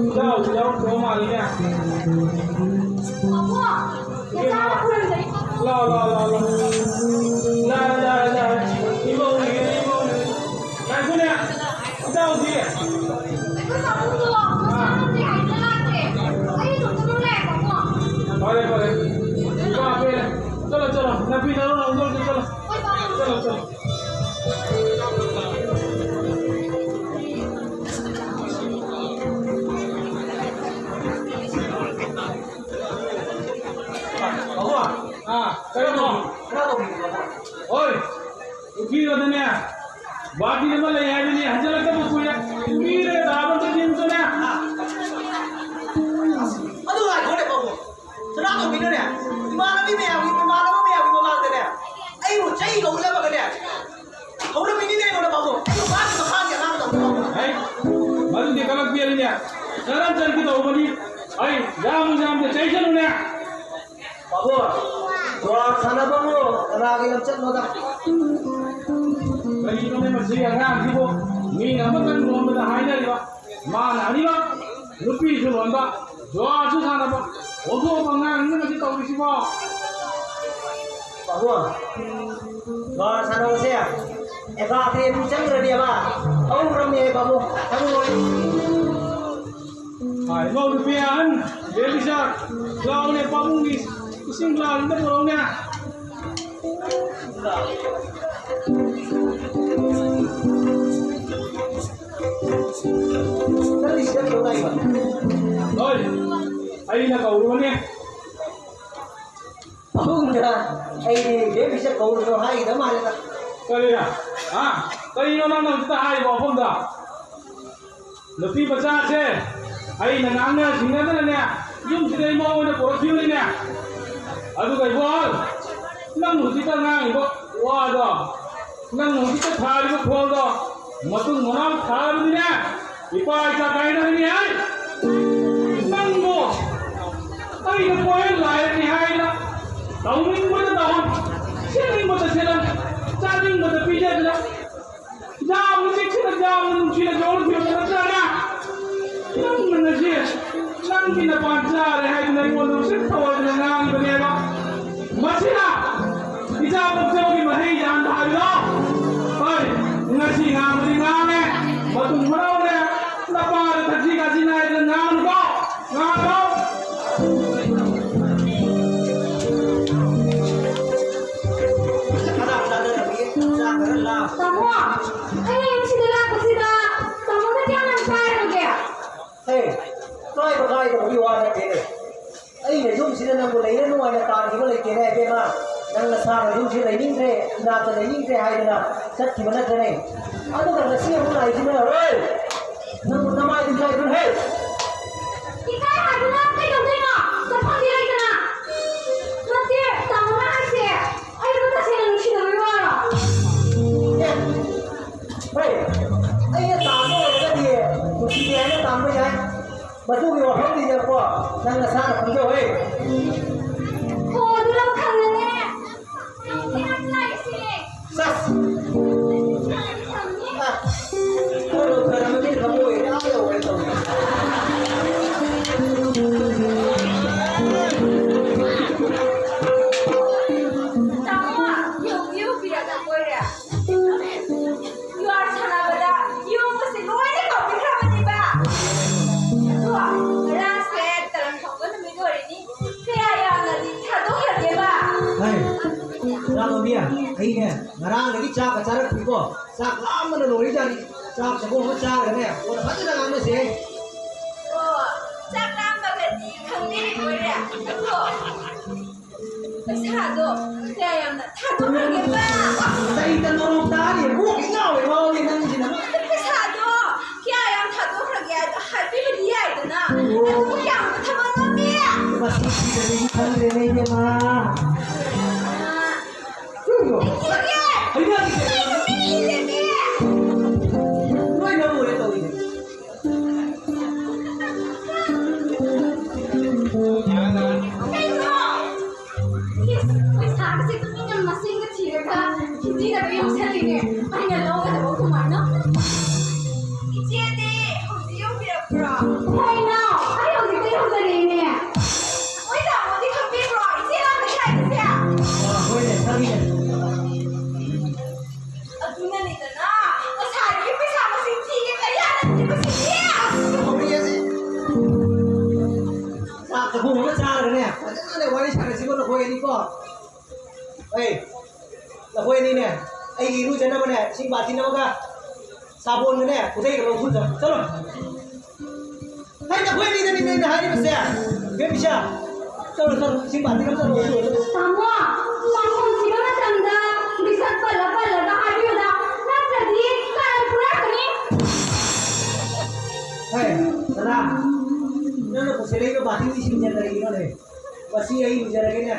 ꯏꯖꯥꯎ, ꯏꯖꯥꯎ ꯊꯣꯛꯑ ꯃꯥꯜꯂꯤꯅꯦ꯫ ꯄꯥꯕꯨꯡ, ꯏꯕꯦꯝꯃ, ꯅꯆꯥꯅ ꯈꯨꯔꯨꯝꯖꯔꯤ, ꯄꯥꯕꯨꯡ꯫ ꯂꯥꯎ, ꯂꯥꯎ, ꯂꯥꯎ, ꯂꯥꯎ꯫ ꯂꯥꯛꯑꯦ, ꯂꯥꯛꯑꯦ, ꯂꯥꯛꯑꯦ꯫ ꯏꯃꯧꯅꯦ, ꯏꯃꯧꯅꯦ꯫ ꯉꯥꯏꯈꯣꯅꯦ, ꯏꯇꯥꯎꯗꯤ꯫ ꯑꯩꯈꯣꯏ ꯄꯥꯕꯨꯡꯗꯣ ꯃꯁꯥ ꯉꯝꯗꯦ ꯍꯥꯏꯗꯅ ꯂꯥꯛꯇ꯭ꯔꯦ꯫ ꯑꯩ ꯏꯇꯣꯝꯇ ꯑꯗꯨꯝ ꯂꯩꯔꯦ, ꯄꯥꯕꯨꯡ꯫ ꯐꯔꯦ, ꯐꯔꯦ꯫ ꯏꯄꯥ ꯄꯦꯔꯦ꯫ ꯆꯠꯂꯣ, ꯆꯠꯂꯣ꯫ ꯅꯥꯄꯤ ꯅꯔꯣ ꯂꯧꯗꯧꯁꯦ, ꯆꯠꯂꯣ꯫ ꯍꯣꯏ, ꯄꯥꯕꯨꯡ꯫ ꯆꯠꯂꯣ, ꯆꯠꯂꯣ꯫ ꯄꯥꯕꯨꯡ꯫ ꯑꯥ, ꯀꯩꯅꯣ? ꯈꯔ ꯇꯧꯕꯤꯌꯨ, ꯄꯥꯕꯨꯡ꯫ ꯍꯣꯏ꯫ ꯄꯨꯈ꯭ꯔꯤꯗꯅꯦ, ꯕꯥꯇꯤꯟ ꯑꯃ ꯂꯩ ꯍꯥꯏꯕꯅꯤ, ꯍꯟꯖꯤꯜꯂꯛꯇꯕ ꯀꯨꯏꯔꯦ꯫ ꯀꯨꯏꯔꯦ ꯇꯥꯕ ꯆꯠꯅꯤꯡꯕꯗꯅꯦ꯫ ꯑꯗꯨ ꯉꯥꯏꯈꯣꯅꯦ, ꯄꯥꯕꯨꯡ꯫ ꯁꯅꯥꯇꯣꯝꯕꯤꯅꯅꯦ, ꯏꯃꯥꯟꯅꯕꯤ ꯃꯌꯥꯝꯒꯤ, ꯏꯃꯥꯟꯅꯕ ꯃꯌꯥꯝꯒꯤ ꯃꯃꯥꯡꯗꯅꯦ, ꯑꯩꯕꯨ ꯆꯩꯒ ꯎꯠꯂꯝꯃꯒꯅꯦ, ꯍꯧꯔꯝꯃꯤꯅꯤꯅꯦ ꯑꯩꯉꯣꯟꯗ, ꯄꯥꯕꯨꯡ꯫ ꯑꯩꯕꯨ ꯃꯥꯒꯤ ꯃꯈꯥꯒꯤ ꯑꯉꯥꯡ ꯇꯧꯕ, ꯄꯥꯕꯨꯡ꯫ ꯍꯩ, ꯃꯗꯨꯗꯤ ꯀꯂꯛꯄꯤꯔꯅꯦ꯫ ꯀꯔꯝ ꯆꯠꯀꯦ ꯇꯧꯕꯅꯤ? ꯑꯩ ꯌꯥꯝ ꯌꯥꯝꯅ ꯆꯩꯁꯅꯨꯅꯦ꯫ ꯄꯥꯕꯨꯡ, ꯖꯨꯋꯥꯔ ꯁꯥꯟꯅꯐꯝꯕꯨ ꯀꯅꯥꯒꯤ ꯂꯝꯆꯠꯅꯣꯗ? ꯀꯔꯤꯅꯣꯅꯦ ꯃꯁꯤ ꯑꯉꯥꯡꯁꯤꯕꯨ? ꯃꯤꯅ ꯑꯃꯇꯪ ꯂꯣꯟꯕꯗ ꯍꯥꯏꯅꯔꯤꯕ, ꯃꯥꯅ ꯑꯅꯤꯃꯛ ꯅꯨꯄꯤꯁꯨ ꯂꯣꯟꯕ, ꯖꯨꯋꯥꯔꯁꯨ ꯁꯥꯟꯅꯕ, ꯑꯣꯟꯊꯣꯛꯄ ꯑꯉꯥꯡꯅꯤꯅꯦ ꯃꯁꯤ ꯇꯧꯔꯤꯁꯤꯕꯣ? ꯑꯕꯣ, ꯕꯥꯔ ꯁꯥꯟꯅꯕꯁꯦ ꯑꯦꯀꯥꯗꯦꯃꯤ ꯆꯪꯗ꯭ꯔꯗꯤꯕ ꯍꯧꯔꯝꯃꯦ ꯕꯥꯕꯨ, ꯈꯪꯉꯣꯏ꯫ ꯍꯥꯏ, ꯏꯃꯧ ꯅꯨꯄꯤ ꯑꯍꯟ, ꯕꯦꯕꯤꯆꯥ, ꯂꯥꯎꯅꯦ, ꯄꯥꯕꯨꯡꯒꯤ ꯏꯁꯤꯡ ꯒ꯭ꯂꯥꯁ ꯑꯝꯇ ꯄꯨꯔꯛꯎꯅꯦ꯫ ꯅꯪꯗꯤ ꯁꯤꯗ ꯀꯩꯗꯧ ꯂꯥꯛꯏꯕ? ꯍꯣꯏ, ꯑꯩꯅ ꯀꯧꯔꯨꯕꯅꯦ꯫ ꯄꯥꯕꯨꯡꯗ ꯑꯩꯗꯤ ꯕꯦꯕꯤꯆꯥ ꯀꯧꯔꯨꯅꯣ ꯍꯥꯏꯒꯗꯕ ꯃꯥꯜꯂꯦꯗ꯫ ꯀꯔꯤꯅ? ꯍꯥ? ꯀꯔꯤꯅꯣ ꯅꯪꯅ ꯍꯧꯖꯤꯛꯇ ꯍꯥꯏꯔꯤꯕ ꯋꯥꯐꯝꯗ? ꯅꯨꯄꯤ ꯃꯆꯥꯁꯦ ꯑꯩꯅ ꯉꯥꯡꯅ ꯁꯤꯡꯅꯗꯅꯅꯦ, ꯌꯨꯝꯁꯤꯗ ꯏꯃꯧ ꯑꯣꯏꯅ ꯄꯨꯔꯛꯈꯤꯕꯅꯤꯅꯦ꯫ ꯑꯗꯨꯒ ꯏꯕꯣ, ꯅꯪ ꯍꯧꯖꯤꯛꯇ ꯉꯥꯡꯉꯤꯕ ꯋꯥꯗꯣ, ꯅꯪ ꯍꯧꯖꯤꯛꯇ ꯊꯥꯔꯤꯕ ꯈꯣꯜꯗꯣ, ꯃꯇꯨꯡ ꯃꯅꯥꯎ ꯊꯥꯔꯕꯗꯤꯅꯦ, ꯏꯄꯥ ꯏꯆꯥ ꯀꯥꯏꯅꯔꯅꯤ ꯍꯥꯏ꯫ ꯅꯪꯕꯨ ꯑꯩꯅ ꯀꯣꯏꯍꯟ ꯂꯥꯏꯔꯅꯤ ꯍꯥꯏꯅ ꯇꯧꯅꯤꯡꯕꯗ ꯇꯧꯍꯟ, ꯁꯦꯠꯅꯤꯡꯕꯗ ꯁꯦꯠꯍꯟ, ꯆꯥꯅꯤꯡꯕꯗ ꯄꯤꯖꯗꯅ, ꯌꯥꯝꯅ ꯆꯦꯛꯁꯤꯟꯅ, ꯌꯥꯝꯅ ꯅꯨꯡꯁꯤꯅ ꯌꯣꯛꯂꯛꯈꯤꯕ ꯅꯠꯇ꯭ꯔꯅꯦ? ꯅꯪꯅ ꯉꯁꯤ ꯅꯪꯒꯤ ꯅꯄꯥꯟ ꯆꯥꯔꯦ ꯍꯥꯏꯗꯨꯅ ꯑꯩꯉꯣꯟꯗ ꯎꯁꯤꯠ ꯊꯑꯣꯏꯗꯅ ꯉꯥꯡꯂꯤꯕꯅꯦꯕ꯫ ꯃꯁꯤꯅ ꯏꯆꯥ ꯄꯣꯛꯆꯕꯒꯤ ꯃꯍꯩ ꯌꯥꯟꯕ ꯍꯥꯏꯕꯗꯣ꯫ ꯍꯣꯏ, ꯉꯁꯤ ꯉꯥꯡꯕꯗꯤ ꯉꯥꯡꯉꯦ, ꯃꯇꯨꯡ ꯃꯅꯥꯎꯅꯦ, ꯅꯄꯥꯗ ꯊꯛꯁꯤ ꯈꯥꯁꯤ ꯅꯥꯏꯗꯅ ꯉꯥꯡꯅꯨꯀꯣ, ꯉꯥꯡꯅꯨ꯫ ꯇꯥꯃꯣ, ꯑꯩ ꯁꯤꯗ ꯂꯥꯛꯄꯁꯤꯗ ꯇꯥꯃꯣꯅ ꯀꯌꯥꯝ ꯌꯥꯝ ꯆꯥꯏꯔꯒꯦ? ꯍꯦ, ꯀꯥꯏꯕ ꯀꯥꯏꯗꯕꯒꯤ ꯋꯥ ꯅꯠꯇꯦꯅꯦ꯫ ꯑꯩꯅ ꯌꯨꯝꯁꯤꯗ ꯅꯪꯕꯨ ꯂꯩꯔ ꯅꯨꯡꯉꯥꯏꯅ ꯇꯥꯟꯈꯤꯕ ꯂꯩꯇꯦꯅꯦ, ꯏꯕꯦꯝꯃ꯫ ꯅꯪ ꯅꯁꯥꯅ ꯌꯨꯝꯁꯤ ꯂꯩꯅꯤꯡꯗ꯭ꯔꯦ, ꯏꯅꯥꯛꯇ ꯂꯩꯅꯤꯡꯗ꯭ꯔꯦ ꯍꯥꯏꯗꯅ ꯆꯠꯈꯤꯕ ꯅꯠꯇ꯭ꯔꯅꯦ? ꯑꯗꯨꯒ ꯉꯁꯤ ꯑꯃꯨꯛ ꯂꯥꯛꯏꯁꯤꯅ, ꯍꯣꯏ! ꯅꯪꯕꯨ ꯅꯃꯥꯏꯗꯨ ꯏꯀꯥꯏꯕ꯭ꯔꯥ, ꯍꯦ? ꯏꯀꯥꯏ ꯍꯥꯏꯕꯅ ꯀꯩꯗꯧꯗꯣꯏꯅꯣ? ꯆꯠꯐꯝꯗꯤ ꯂꯩꯇꯅ꯫ ꯅꯠꯇꯦ, ꯇꯥꯃꯣꯅ ꯍꯥꯏꯁꯦ ꯑꯩꯕꯨ ꯇꯁꯦꯡꯅ ꯅꯨꯡꯁꯤꯗꯕꯩ ꯋꯥꯔꯣ? ꯑꯦ, ꯍꯣꯏ, ꯑꯩꯅ ꯇꯥꯟꯕ ꯑꯣꯏꯔꯒꯗꯤ ꯅꯨꯡꯁꯤꯗꯦ ꯍꯥꯏꯅ ꯇꯥꯟꯕ ꯌꯥꯏ꯫ ꯃꯗꯨꯒꯤ ꯋꯥꯐꯝꯗꯤꯅꯦꯀꯣ, ꯅꯪ ꯅꯁꯥꯅ ꯈꯪꯖꯧꯍꯦ꯫ ꯑꯣ, ꯑꯗꯨꯅ ꯈꯪꯉꯦꯅꯦ꯫ ꯅꯪ ꯀꯌꯥꯝ ꯂꯥꯏꯁꯤꯅꯦ꯫ ꯁꯁ! ꯈꯪꯉꯦ꯫ ꯑ, ꯈꯔ ꯈꯔ ꯃꯃꯤꯠ ꯈꯪꯕ ꯑꯣꯏꯔꯦ, ꯑꯥ ꯌꯧꯔꯦ ꯇꯧꯔꯤꯁꯦ꯫ ꯑꯩꯅꯦ, ꯉꯔꯥꯡꯗꯒꯤ ꯆꯥꯛꯀ ꯆꯥꯔꯛꯇ꯭ꯔꯤꯀꯣ꯫ ꯆꯥꯛ ꯂꯥꯝꯕꯅ ꯂꯣꯏꯔꯤꯖꯥꯠꯅꯤ꯫ ꯆꯥꯛ ꯆꯥꯛꯈꯣꯝ ꯑꯃ ꯆꯥꯔꯒꯅꯦ, ꯀꯣꯟꯅ ꯐꯖꯅ ꯉꯥꯡꯅꯁꯦ꯫ ꯑꯣ, ꯆꯥꯛ ꯂꯥꯝꯕꯒꯗꯤ ꯈꯪꯕꯤꯔꯤꯕꯣꯏꯔꯦ? ꯑꯗꯣ, ꯄꯩꯁꯥꯗꯣ ꯀꯌꯥ ꯌꯥꯝꯅ ꯊꯥꯗꯣꯛꯈ꯭ꯔꯒꯦꯕ? ꯑꯁ, ꯀꯩꯗ ꯅꯣꯔꯣꯛ ꯇꯥꯔꯤ? ꯀꯣꯛ ꯏꯉꯥꯎ ꯍꯦꯛ ꯉꯥꯎꯔꯤ ꯅꯪꯁꯤꯅ꯫ ꯄꯩꯁꯥꯗꯣ ꯀꯌꯥ ꯌꯥꯝ ꯊꯥꯗꯣꯛꯈ꯭ꯔꯒꯦ ꯍꯥꯏꯗꯣ ꯍꯥꯏꯕꯤꯕꯗꯤ ꯌꯥꯏꯗꯅ꯫ ꯑꯣ꯫ ꯑꯗꯨꯕꯨ ꯀꯌꯥꯝ ꯊꯕꯛ ꯉꯝꯃꯤ? ꯃꯁꯤ ꯊꯤꯗꯕꯒꯤ ꯈꯪꯗ꯭ꯔꯦꯅꯦ, ꯏꯕꯦꯝꯃ꯫ ꯀꯩꯅꯣ? ꯂꯩꯊꯣꯛꯀꯦ! ꯍꯩꯅꯗꯦ! ꯀꯩꯅꯣ ꯃꯤꯅ ꯏꯜꯂꯦꯃꯤ! ꯂꯣꯏ ꯅꯪ ꯑꯣꯏꯔꯦ ꯇꯧꯔꯤꯁꯦ꯫ ꯀꯩꯅꯣ? ꯏꯁ, ꯄꯩꯁꯥꯒꯁꯦ ꯇꯨꯃꯤꯟꯅ ꯃꯁꯤꯡꯒ ꯊꯤꯔꯒ ꯊꯤꯟꯖꯤꯟꯅꯕ ꯌꯥꯎꯁꯜꯂꯤꯅꯦ꯫ ꯑꯩꯅ ꯂꯧꯒꯗꯕ ꯀꯃꯥꯏꯅ? ꯏꯆꯦꯗꯤ ꯍꯧꯖꯤꯛ ꯌꯧꯕꯤꯔꯛꯄ꯭ꯔꯣ? ꯍꯣꯏ, ꯏꯅꯥꯎ, ꯑꯩ ꯍꯧꯖꯤꯛꯇ ꯌꯧꯖꯔꯛꯏꯅꯦ꯫ ꯍꯣꯏ, ꯇꯥꯃꯣꯗꯤ ꯈꯪꯕꯤꯕ꯭ꯔꯣ? ꯏꯆꯦ ꯂꯥꯛꯄ ꯁ꯭ꯋꯥꯏꯗꯁꯦ? ꯑ, ꯍꯣꯏꯅꯦ, ꯈꯪꯉꯤꯅꯦ꯫ ꯑꯗꯨꯅꯅꯤꯗꯅ, ꯉꯁꯥꯏꯗꯒꯤ ꯄꯩꯁꯥ ꯃꯁꯤꯡ ꯊꯤꯒꯦ ꯀꯌꯥ ꯅꯠꯇ꯭ꯔꯤꯕꯁꯤꯗꯤ꯫ ꯑꯁ, ꯍꯧꯔꯛꯑꯦ ꯁꯤ꯫ ꯆꯥꯛ ꯆꯥꯛꯈꯨꯝ ꯑꯃ ꯆꯥꯔꯒꯅꯦ, ꯐꯖꯅꯅꯦ ꯋꯥꯔꯤ ꯁꯥꯟꯅꯁꯤꯀꯣ ꯅꯈꯣꯏ ꯑꯅꯤꯀꯣ꯫ ꯑꯩ, ꯅꯈꯣꯏ ꯑꯅꯤꯅꯦ, ꯑꯩꯒꯤ ꯏꯔꯨꯖꯅꯕꯅꯦ, ꯏꯁꯤꯡ ꯕꯥꯇꯤꯟ ꯑꯃꯒ ꯁꯥꯄꯣꯟꯒꯅꯦ, ꯈꯨꯗꯩꯒ ꯂꯧꯊꯣꯛꯆꯔꯣ꯫ ꯆꯠꯂꯣ꯫ ꯍꯩ, ꯅꯈꯣꯏ ꯑꯅꯤꯗꯅꯤꯅꯦ ꯑꯩꯅ ꯍꯥꯏꯔꯤꯕꯁꯦ꯫ ꯕꯦꯕꯤꯁꯥ, ꯆꯠꯂꯣ, ꯆꯠꯂꯣ, ꯏꯁꯤꯡ ꯕꯥꯇꯤꯟ ꯑꯃ ꯆꯠꯂꯣ, ꯂꯧꯊꯣꯛꯑꯣ, ꯆꯠꯂꯣ꯫ ꯇꯥꯃꯣ, ꯄꯥꯈꯣꯟ ꯁꯤꯕ ꯃꯇꯝꯗ ꯃꯤꯁꯛ ꯄꯜꯂ ꯄꯜꯂꯒ ꯍꯥꯏꯕꯤꯌꯨꯗ, ꯅꯠꯇ꯭ꯔꯗꯤ ꯀꯔꯟ ꯐꯨꯔꯛꯀꯅꯤ꯫ ꯍꯩ, ꯗꯗꯥ, ꯅꯪꯅ ꯄꯨꯁꯤꯜꯂꯛꯏꯕ ꯕꯥꯇꯤꯟ ꯏꯁꯤꯡꯁꯦ ꯀꯔꯤꯒꯤꯅꯣꯅꯦ? ꯃꯁꯤ ꯑꯩ ꯂꯨꯖꯔꯒꯦꯅꯦ꯫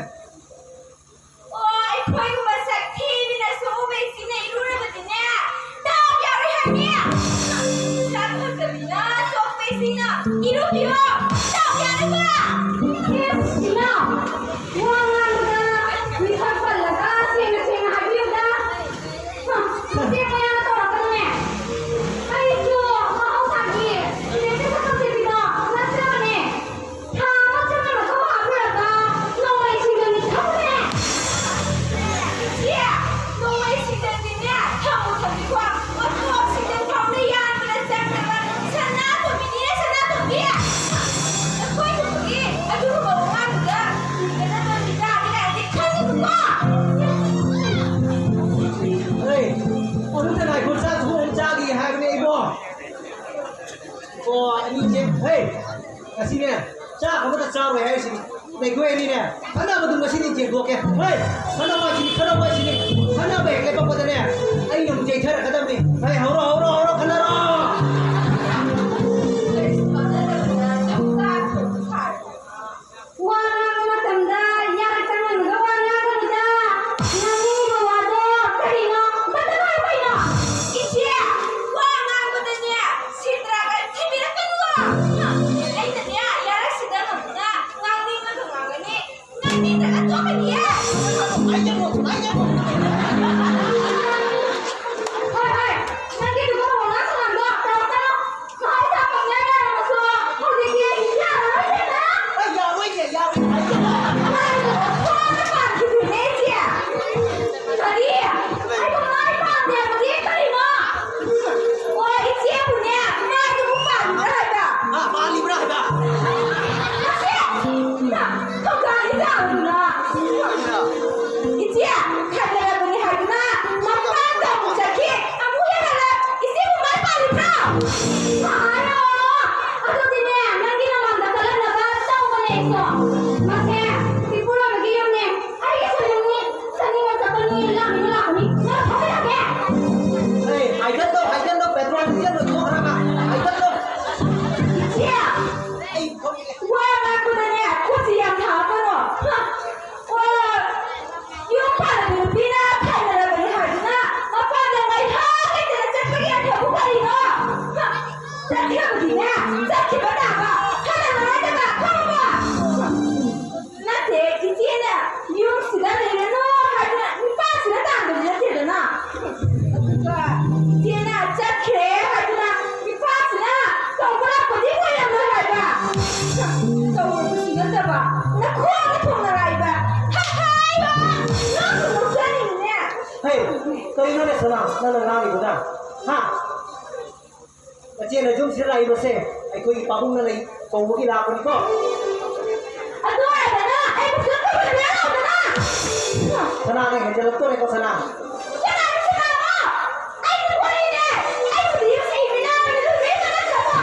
ꯑꯣ, ꯑꯩꯈꯣꯏꯒꯨꯝꯕ ꯁꯛ ꯊꯤꯕꯤꯅ ꯁꯣꯛꯎꯕ ꯏꯁꯤꯡꯅ ꯏꯔꯨꯔꯕꯗꯤꯅꯦ, ꯗꯥꯎ ꯌꯥꯔꯣꯏ ꯍꯥꯏꯕꯅꯦ꯫ ꯁꯛ ꯐꯖꯕꯤꯅ ꯁꯣꯛꯄ ꯏꯁꯤꯡꯅ ꯏꯔꯨꯕꯤꯌꯣ, ꯗꯥꯎ ꯌꯥꯅꯕ꯫ ꯏꯁ, ꯏꯅꯥꯎ, ꯋꯥ ꯉꯥꯡꯕꯗ ꯃꯤꯁꯛ ꯄꯜꯂꯒ ꯁꯦꯡꯅ ꯁꯦꯡꯅ ꯍꯥꯏꯕꯤꯌꯨꯗ꯫ ꯍ, ꯃꯁꯤ ꯃꯌꯥꯝꯅ ꯇꯧꯔꯛꯀꯅꯨꯅꯦ꯫ ꯑꯩꯁꯨ ꯃꯍꯧꯁꯥꯒꯤ ꯏꯂꯦꯛꯇ꯭ꯔꯤꯛ ꯁꯛ ꯐꯖꯕꯤꯗꯣ ꯅꯠꯇ꯭ꯔꯕꯅꯦ꯫ ꯊꯥ ꯑꯃ ꯆꯪꯅ ꯃꯊꯧ ꯍꯥꯞꯄꯨꯔꯒ ꯅꯣꯡꯃꯩ ꯁꯤꯡꯖꯪꯅꯤ ꯊꯧꯔꯦ꯫ ꯏꯆꯦ, ꯅꯣꯡꯃꯩ ꯁꯤꯡꯖꯪꯅꯤꯅꯦ, ꯊꯝꯃꯨ ꯊꯝꯃꯤꯀꯣ, ꯑꯣꯊꯣꯛ ꯁꯤꯡꯖꯪ ꯐꯥꯎꯗ ꯌꯥꯟꯕꯗ ꯆꯪꯗꯕ ꯁꯅꯥꯇꯣꯝꯕꯤꯅꯤꯅꯦ, ꯁꯅꯥꯇꯣꯝꯕꯤ꯫ ꯅꯈꯣꯏ ꯊꯣꯛꯄꯒꯤ ꯑꯗꯨꯒꯨꯝꯕ ꯋꯥꯉꯥꯡꯗꯨꯗ ꯏꯟꯒꯗꯕ ꯃꯤꯗꯥꯅꯤ ꯀꯥꯏꯅꯗꯤ ꯈꯪꯒꯅꯨꯀꯣ꯫ ꯉꯁꯤꯅꯦ, ꯆꯥꯛ ꯑꯃꯇ ꯆꯥꯔꯣꯏ ꯍꯥꯏꯔꯤꯁꯤꯅꯤ꯫ ꯑꯩꯈꯣꯏ ꯑꯅꯤꯅꯦ, ꯈꯠꯅꯕꯗꯨ ꯉꯁꯤꯗꯤ ꯌꯦꯡꯊꯣꯛꯀꯦ꯫ ꯍꯣꯏ, ꯈꯠꯅꯕ ꯍꯥꯏꯁꯤꯅꯤ, ꯈꯠꯅꯕ ꯍꯥꯏꯁꯤꯅꯤ꯫ ꯈꯠꯅꯕ ꯍꯦꯛ ꯂꯦꯞꯄꯛꯄꯗꯅꯦ, ꯑꯩꯅ ꯑꯃꯨꯛ ꯌꯩꯊꯔꯛꯀꯗꯕꯅꯤ꯫ ꯍꯣꯏ, ꯍꯧꯔꯣ, ꯍꯧꯔꯣ, ꯍꯧꯔꯣ, ꯈꯠꯅꯔꯣ꯫ ꯋꯥ ꯉꯥꯡꯕ ꯃꯇꯝꯗ ꯌꯥꯔꯦ ꯇꯪꯍꯟꯕꯗ ꯋꯥ ꯉꯥꯡꯒꯅꯨꯗ꯫ ꯉꯥꯡꯅꯤꯡꯉꯤꯕ ꯋꯥꯗꯣ ꯀꯔꯤꯅꯣ? ꯕꯇ ꯍꯥꯏꯌꯨ ꯀꯩꯅꯣ? ꯏꯆꯦ, ꯋꯥ ꯉꯥꯡꯕꯗꯅꯦ ꯁꯤꯟꯗ꯭ꯔꯥꯒ ꯊꯤꯕꯤꯔꯛꯀꯅꯨꯀꯣ꯫ ꯑꯩꯅꯅꯦ ꯌꯥꯔꯛꯁꯤꯗ ꯉꯝꯗꯅ ꯉꯥꯡꯅꯤꯡꯉꯒ ꯉꯥꯡꯒꯅꯤ, ꯉꯥꯡꯅꯤꯡꯗ꯭ꯔꯒ ꯇꯣꯛꯀꯅꯤꯌꯦ꯫ ꯍꯣꯏ, ꯍꯣꯏ, ꯅꯪꯒꯤ ꯑꯗꯨꯒꯨꯝꯕ ꯋꯥꯉꯥꯡ ꯁꯉꯥꯡꯗꯣ ꯇꯧꯔꯛꯀꯅꯨ꯫ ꯃꯍꯧꯁꯥ ꯄꯪꯌꯥ ꯌꯥꯔꯝꯃꯁꯨ ꯍꯧꯖꯤꯛꯇꯤ ꯌꯥꯔꯔꯣꯏꯗꯅ꯫ ꯑꯩ ꯌꯥꯔꯣꯏꯅꯦ, ꯌꯥꯔꯣꯏ, ꯑꯩ ꯌꯥꯔꯣꯏ꯫ ꯍꯣꯏ, ꯍꯣꯏ, ꯄꯥꯟꯈꯤꯗꯣꯏꯅꯦ ꯏꯆꯦ꯫ ꯀꯔꯤ? ꯑꯩꯕꯨ ꯃꯥꯏ ꯄꯥꯟꯗꯦ ꯍꯥꯏꯕꯗꯤ ꯀꯔꯤꯅꯣ? ꯑꯣ, ꯏꯆꯦꯕꯨꯅꯦ, ꯃꯥꯏꯗꯨꯕꯨ ꯄꯥꯜꯂꯤꯕ꯭ꯔꯥ ꯍꯥꯏꯕ? ꯑ, ꯄꯥꯜꯂꯤꯕ꯭ꯔꯥ ꯍꯥꯏꯕ? ꯃꯁꯤ! ꯊꯧꯒꯥꯜꯒꯤ ꯇꯥꯡꯗꯨꯅ꯫ ꯏꯆꯦ, ꯈꯥꯏꯅꯔꯕꯅꯤ ꯍꯥꯏꯗꯨꯅ ꯃꯄꯥꯟꯗ ꯑꯃꯨꯛ ꯆꯠꯈꯤ, ꯑꯃꯨꯛ ꯍꯦꯟꯒꯠꯂꯛ꯫ ꯏꯆꯦꯕꯨ ꯃꯥꯏ ꯄꯥꯜꯂꯤꯕ꯭ꯔꯣ? ꯍꯥꯏꯔꯣ! ꯑꯗꯨꯗꯤꯅꯦ, ꯅꯪꯒꯤ ꯅꯃꯥꯡꯗ ꯀꯜꯂꯛꯅꯕ ꯇꯧꯕꯅꯦ ꯑꯩꯁꯨ꯫ ꯃꯁꯦ ꯏꯄꯨꯔꯣꯏꯕꯒꯤ ꯌꯨꯝꯅꯦ꯫ ꯑꯩꯒꯤꯁꯨ ꯌꯨꯝꯅꯤ꯫ ꯆꯠꯅꯤꯡꯉ ꯆꯠꯀꯅꯤ, ꯂꯥꯛꯅꯤꯡꯉ ꯂꯥꯛꯀꯅꯤ꯫ ꯅꯪ ꯊꯣꯛꯄ ꯌꯥꯗꯦ꯫ ꯑꯦ, ꯍꯥꯏꯒꯠꯂꯣ, ꯍꯥꯏꯒꯠꯂꯣ, ꯄꯦꯇ꯭ꯔꯣꯜ ꯗꯤꯖꯜ ꯂꯣꯏꯊꯣꯛꯈ꯭ꯔꯒ ꯍꯥꯏꯒꯠꯂꯣ꯫ ꯏꯆꯦ! ꯑꯩ ꯊꯣꯛꯑꯒꯦ꯫ ꯋꯥ ꯉꯥꯡꯕꯗꯅꯦ ꯈꯨꯠꯁꯤ ꯌꯥꯝ ꯊꯥꯡꯉꯛꯀꯅꯣ꯫ ꯍ! ꯑꯣ, ꯌꯨꯝ ꯄꯥꯜꯂꯕ ꯅꯨꯄꯤꯅ ꯈꯥꯏꯅꯔꯕꯅꯤ ꯍꯥꯏꯗꯨꯅ ꯃꯄꯥꯟꯗ ꯉꯥꯏꯍꯥꯛ ꯂꯩꯇꯅ ꯆꯠꯄꯒꯤ ꯑꯊꯧꯕ ꯀꯔꯤꯅꯣ? ꯍ! ꯆꯠꯈ꯭ꯔꯕꯗꯤꯅꯦ, ꯆꯠꯈꯤꯕ ꯇꯥꯕ, ꯍꯜꯂꯛꯑꯔꯣꯏꯗꯕ, ꯈꯪꯉꯕꯣ? ꯅꯠꯇꯦ, ꯏꯆꯦꯅ ꯌꯨꯝꯁꯤꯗ ꯂꯩꯔꯅꯨ ꯍꯥꯏꯗꯅ ꯅꯨꯄꯥꯁꯤꯅ ꯇꯥꯟꯕꯗꯤ ꯅꯠꯇꯦꯗꯅ꯫ ꯑꯗꯨꯒ ꯏꯆꯦꯅ ꯆꯠꯈ꯭ꯔꯦ ꯍꯥꯏꯗꯅ ꯅꯨꯄꯥꯁꯤꯅ ꯇꯧꯕ ꯂꯥꯛꯄꯗꯤ ꯑꯣꯏꯔꯝꯂꯣꯏ ꯍꯥꯏꯕ꯫ ꯇꯧꯔꯕꯁꯨ ꯅꯠꯇꯕ, ꯅꯈꯣꯡꯅ ꯊꯣꯡꯅꯔꯛꯏꯕ꯫ ꯍꯥꯏ, ꯍꯥꯏꯕ! ꯅꯪꯕꯨ ꯅꯣꯛꯆꯅꯤꯡꯉꯤꯅꯦ꯫ ꯍꯦ, ꯀꯔꯤꯅꯣꯅꯦ ꯁꯅꯥ, ꯅꯪꯅ ꯉꯥꯡꯉꯤꯗꯨꯅ? ꯍꯥ? ꯃꯆꯦꯅ ꯌꯨꯝꯁꯤꯗ ꯂꯥꯛꯏꯕꯁꯦ ꯑꯩꯈꯣꯏꯒꯤ ꯄꯥꯕꯨꯡꯅ ꯂꯩ ꯀꯧꯕꯒꯤ ꯂꯥꯛꯄꯅꯤꯀꯣ꯫ ꯑꯗꯨ ꯑꯣꯏꯔꯒꯅ ꯑꯩꯕꯨꯁꯨ ꯀꯧꯍꯟꯕ ꯌꯥꯔꯣꯏꯗꯅ? ꯁꯅꯥꯅ ꯍꯦꯟꯖꯜꯂꯛꯇꯣꯔꯦꯀꯣ, ꯁꯅꯥ꯫ ꯀꯅꯥꯅ ꯁꯅꯥꯅꯣ? ꯑꯩ ꯅꯨꯄꯤꯅꯦ꯫ ꯑꯩꯕꯨꯗꯤ ꯌꯨꯝꯁꯤ ꯏꯃꯤꯅꯥ ꯑꯣꯏꯅ ꯂꯨꯍꯣꯡꯕ ꯅꯠꯇ꯭ꯔꯕꯣ?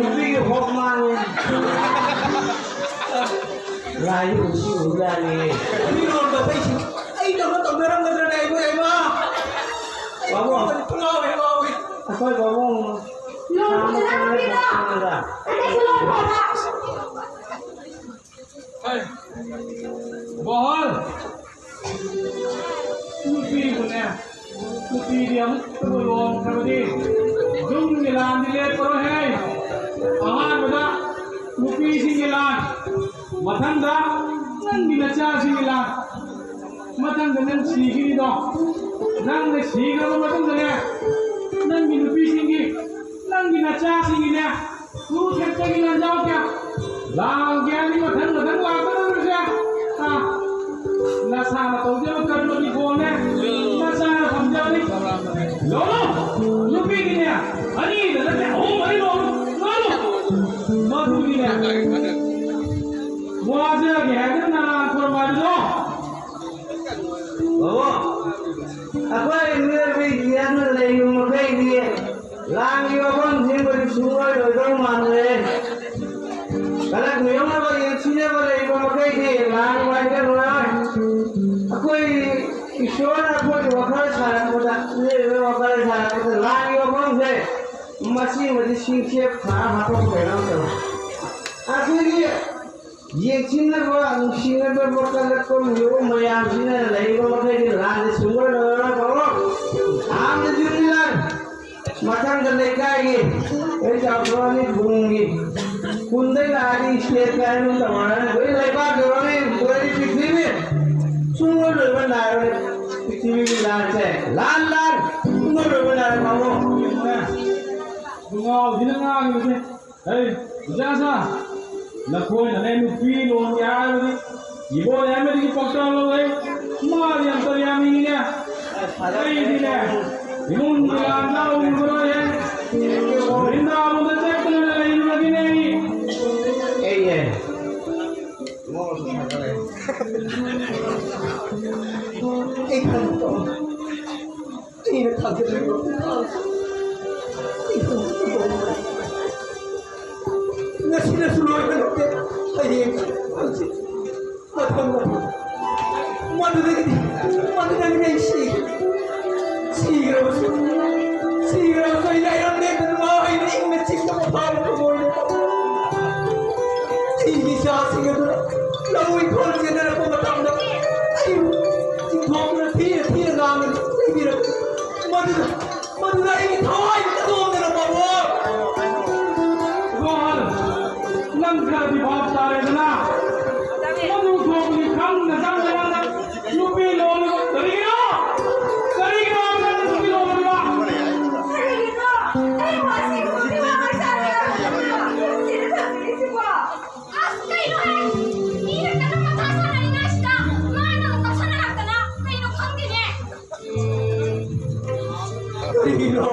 ꯅꯨꯄꯤꯒꯤ ꯍꯣꯛ ꯃꯥꯡꯉꯦ꯫ ꯂꯥꯏ ꯎꯁꯤ ꯎꯖꯥꯅꯤ꯫ ꯃꯤꯔꯣꯟꯕ ꯑꯇꯩꯁꯤꯡ ꯑꯩꯗꯧꯅ ꯇꯧꯅꯔꯝꯒꯗ꯭ꯔꯅꯦ ꯑꯩꯕꯨ ꯏꯃꯥ? ꯕꯥꯕꯨ꯫ ꯉꯥꯎꯋꯦ, ꯉꯥꯎꯋꯦ꯫ ꯑꯩꯈꯣꯏ ꯕꯥꯕꯨ꯫ ꯂꯣꯟꯕ ꯆꯠꯂꯝꯃꯤꯗ꯫ ꯑꯇꯩꯁꯨ ꯂꯣꯟꯕ꯫ ꯍꯩ, ꯕꯣꯍꯜ! ꯅꯨꯄꯤꯕꯨꯅꯦ, ꯅꯨꯄꯤꯗꯤ ꯑꯃꯨꯛꯇꯕꯨ ꯂꯨꯍꯣꯡꯈ꯭ꯔꯕꯗꯤ ꯌꯨꯝꯒꯤ ꯂꯥꯟꯗꯤ ꯂꯦꯞꯄꯔꯣꯏꯍꯦ꯫ ꯑꯍꯥꯟꯕꯗ ꯅꯨꯄꯤꯁꯤꯡꯒꯤ ꯂꯥꯟ, ꯃꯊꯪꯗ ꯅꯪꯒꯤ ꯅꯆꯥꯁꯤꯡꯒꯤ ꯂꯥꯟ, ꯃꯊꯪꯗ ꯅꯪ ꯁꯤꯈꯤꯅꯤꯗꯣ꯫ ꯅꯪꯅ ꯁꯤꯈ꯭ꯔꯕ ꯃꯇꯨꯡꯗꯅꯦ, ꯅꯪꯒꯤ ꯅꯨꯄꯤꯁꯤꯡꯒꯤ, ꯅꯪꯒꯤ ꯅꯆꯥꯁꯤꯡꯒꯤꯅꯦ, ꯇꯨ ꯊꯦꯛꯇꯒꯤ ꯂꯥꯟꯖꯥꯎ ꯀꯌꯥ? ꯂꯥꯟ ꯀꯌꯥꯅꯤ ꯃꯊꯪ ꯃꯊꯪ ꯂꯥꯛꯀꯗꯧꯔꯤꯕꯁꯦ? ꯑꯥ, ꯅꯁꯥꯅ ꯇꯧꯖꯕ ꯀꯔꯃꯒꯤ ꯐꯣꯟꯅꯦ, ꯅꯆꯥꯅ ꯊꯝꯖꯕꯅꯤ꯫ ꯂꯧꯔꯣ, ꯅꯨꯄꯤꯒꯤꯅꯦ, ꯑꯅꯤꯗ ꯅꯠꯇꯦ, ꯑꯍꯨꯝ ꯃꯔꯤ ꯂꯧꯔꯣ, ꯂꯧꯔꯣ꯫ ꯃꯗꯨꯒꯤꯅꯦ, ꯋꯥꯖꯒꯦ ꯍꯥꯏꯗꯅ ꯅꯔꯥꯟ ꯈꯨꯔꯨꯝ ꯍꯥꯏꯕꯗꯣ꯫ ꯕꯥꯕꯨ, ꯑꯩꯈꯣꯏ ꯃꯤꯑꯣꯏꯕꯒꯤ ꯌꯥꯝꯅ ꯂꯩꯕ ꯃꯈꯩꯗꯤ ꯂꯥꯟꯒꯤ ꯋꯥꯐꯝꯁꯤꯡꯕꯨꯗꯤ ꯁꯨꯡꯑꯣꯏ ꯑꯣꯏꯗꯧ ꯃꯥꯟꯗ꯭ꯔꯦ꯫ ꯀꯂꯛ ꯃꯤꯔꯣꯟꯅꯕ ꯌꯦꯡꯊꯤꯅꯕ ꯂꯩꯕ ꯃꯈꯩꯗꯤ ꯂꯥꯟ ꯋꯥꯏꯗ ꯂꯣꯏꯔꯣꯏ꯫ ꯑꯩꯈꯣꯏ ꯏꯁꯣꯔꯅ ꯑꯩꯈꯣꯏꯒꯤ ꯋꯥꯈꯜ ꯁꯥꯔꯛꯄꯗ, ꯃꯤꯑꯣꯏꯕꯒꯤ ꯋꯥꯈꯜ ꯁꯥꯔꯛꯄꯗ ꯂꯥꯟꯒꯤ ꯋꯥꯐꯝꯁꯦ ꯃꯁꯤꯃꯗꯤ ꯁꯤꯡꯁꯦ ꯐꯥ ꯍꯥꯠꯇꯣꯛꯄ ꯀꯩꯅꯣ ꯇꯧꯋꯤ꯫ ꯑꯩꯈꯣꯏꯒꯤ ꯌꯦꯡꯊꯤꯅꯕ, ꯅꯨꯡꯁꯤꯅꯗꯕ ꯀꯜꯂꯛꯄ ꯃꯤꯑꯣꯏ ꯃꯌꯥꯝꯁꯤꯅ ꯂꯩꯔꯤꯕ ꯃꯈꯩꯗꯤ ꯂꯥꯟꯗꯤ ꯁꯨꯡꯑꯣꯏ ꯑꯣꯏꯔꯔꯣꯏ꯫ ꯕꯥꯕꯨ, ꯑꯍꯥꯟꯕꯗ ꯌꯨꯝꯒꯤ ꯂꯥꯟ, ꯃꯊꯪꯗ ꯂꯩꯀꯥꯏꯒꯤ, ꯑꯩ ꯆꯥꯎꯊꯣꯛꯑꯅꯤ ꯈꯨꯟꯒꯤ, ꯈꯨꯟꯗꯩ ꯂꯥꯛꯑꯗꯤ state ꯀꯥꯏꯅ ꯇꯧꯔꯅꯤ, ꯂꯣꯏ ꯂꯩꯕꯥꯛ ꯌꯧꯔꯅꯤ, ꯂꯣꯏꯔꯗꯤ ꯄ꯭ꯔꯤꯊꯤꯕꯤ꯫ ꯁꯨꯡꯑꯣꯏ ꯂꯣꯏꯕ ꯅꯥꯏꯔꯣꯏ ꯄ꯭ꯔꯤꯊꯤꯕꯤꯒꯤ ꯂꯥꯟꯁꯦ꯫ ꯂꯥꯟ, ꯂꯥꯟ, ꯁꯨꯡꯑꯣꯏ ꯂꯣꯏꯕ ꯅꯥꯏꯔꯣꯏ ꯕꯥꯕꯨ꯫ ꯈꯣꯡꯒ꯭ꯔꯥꯎꯁꯤꯅ ꯉꯥꯡꯉꯤꯕꯁꯦ꯫ ꯍꯩ, ꯏꯆꯥꯁꯥ, ꯅꯈꯣꯏꯅꯅꯦ ꯅꯨꯄꯤ ꯂꯣꯟꯒꯦ ꯍꯥꯏꯔꯕꯗꯤ ꯏꯕꯣ ꯌꯥꯏꯃꯗꯒꯤ ꯄꯥꯎꯇꯥꯛ ꯂꯧꯔꯦ꯫ ꯃꯥꯗꯤ ꯌꯥꯝ ꯇꯧ ꯌꯥꯅꯤꯡꯉꯤꯅꯦ꯫ ꯑꯩꯗꯤꯅꯦ, ꯏꯃꯨꯡꯒꯤ ꯂꯥꯟꯗ ꯎꯔꯔꯣꯏꯍꯦ꯫ ꯕ꯭ꯔꯤꯟꯗꯥꯕꯟꯗ ꯆꯠꯇꯅ ꯂꯩꯔꯨꯔꯒꯦꯅꯦ ꯑꯩ꯫ ꯑꯩꯅꯦ꯫ ꯑꯩ ꯈꯪꯉꯤꯀꯣ꯫ ꯑꯩꯅ ꯊꯥꯖ ꯉꯁꯤꯅꯁꯨ ꯂꯣꯏꯕ ꯅꯠꯇꯦ, ꯍꯌꯦꯡ, ꯍꯪꯆꯤꯠ, ꯃꯊꯪ, ꯃꯊꯪ꯫ ꯃꯗꯨꯗꯒꯤꯗꯤ, ꯃꯗꯨꯗꯒꯤꯗꯤ ꯑꯩ ꯁꯤ, ꯁꯤꯈ꯭ꯔꯕꯁꯨ, ꯁꯤꯈ꯭ꯔꯕꯁꯨ ꯑꯩ ꯂꯥꯏꯔꯝ ꯂꯦꯟꯗꯅ ꯃꯍꯥꯛ ꯑꯩꯅ ꯏꯪꯅ ꯆꯤꯛꯅ ꯄꯣꯊꯥꯕ ꯊꯃꯣꯏꯅꯦ꯫ ꯑꯩꯒꯤ ꯏꯆꯥꯁꯤꯡ ꯑꯗꯨ ꯂꯧ ꯏꯪꯈꯣꯜ ꯆꯦꯟꯅꯔꯛꯄ ꯃꯇꯝꯗ ꯑꯩꯕꯨ ꯆꯤꯡꯊꯣꯛꯇꯨꯅ ꯊꯤꯅ ꯊꯤꯅ ꯉꯥꯡꯗꯨꯅ ꯂꯩꯕꯤꯔꯛꯄ꯫ ꯃꯗꯨꯗ, ꯃꯗꯨꯗ ꯑꯩꯒꯤ ꯊꯋꯥꯏ ꯀꯗꯣꯝꯗꯅ ꯄꯥꯎꯔꯣ? ꯒꯣꯍꯜ, ꯅꯪ ꯈꯔꯗꯤ ꯚꯥꯞ ꯇꯥꯔꯦꯗꯅ? ꯃꯗꯨ ꯊꯣꯛꯄꯅꯤ ꯈꯪꯅ ꯈꯪꯅ ꯅꯪꯅ ꯅꯨꯄꯤ ꯂꯣꯜꯂꯤꯕ ꯀꯔꯤꯒꯤꯅꯣ? ꯀꯔꯤꯒꯤꯅꯣ ꯅꯪꯅ ꯅꯨꯄꯤ ꯂꯣꯜꯂꯤꯕ? ꯀꯔꯤꯒꯤꯅꯣ? ꯑꯩꯕꯨ ꯑꯁꯤꯒꯨꯝꯕ ꯐꯤꯕꯝ ꯑꯃ ꯁꯥꯕꯤꯔꯕꯅꯤꯅ ꯁꯤꯗ ꯊꯝꯕꯤꯔꯤꯁꯤꯕꯣ? ꯑꯁ, ꯀꯩꯅꯣꯍꯦ? ꯃꯤꯅ ꯀꯟꯅ ꯃꯊꯥ ꯁꯥꯟꯅꯔꯤꯉꯩꯁꯤꯗ ꯃꯥꯅ ꯑꯃꯨꯛ ꯀꯥꯎꯁꯟꯅꯔꯛꯇꯅ ꯀꯩꯅꯣ ꯈꯪꯗꯦꯅꯦ꯫ ꯀꯔꯤꯒꯤꯅꯣ?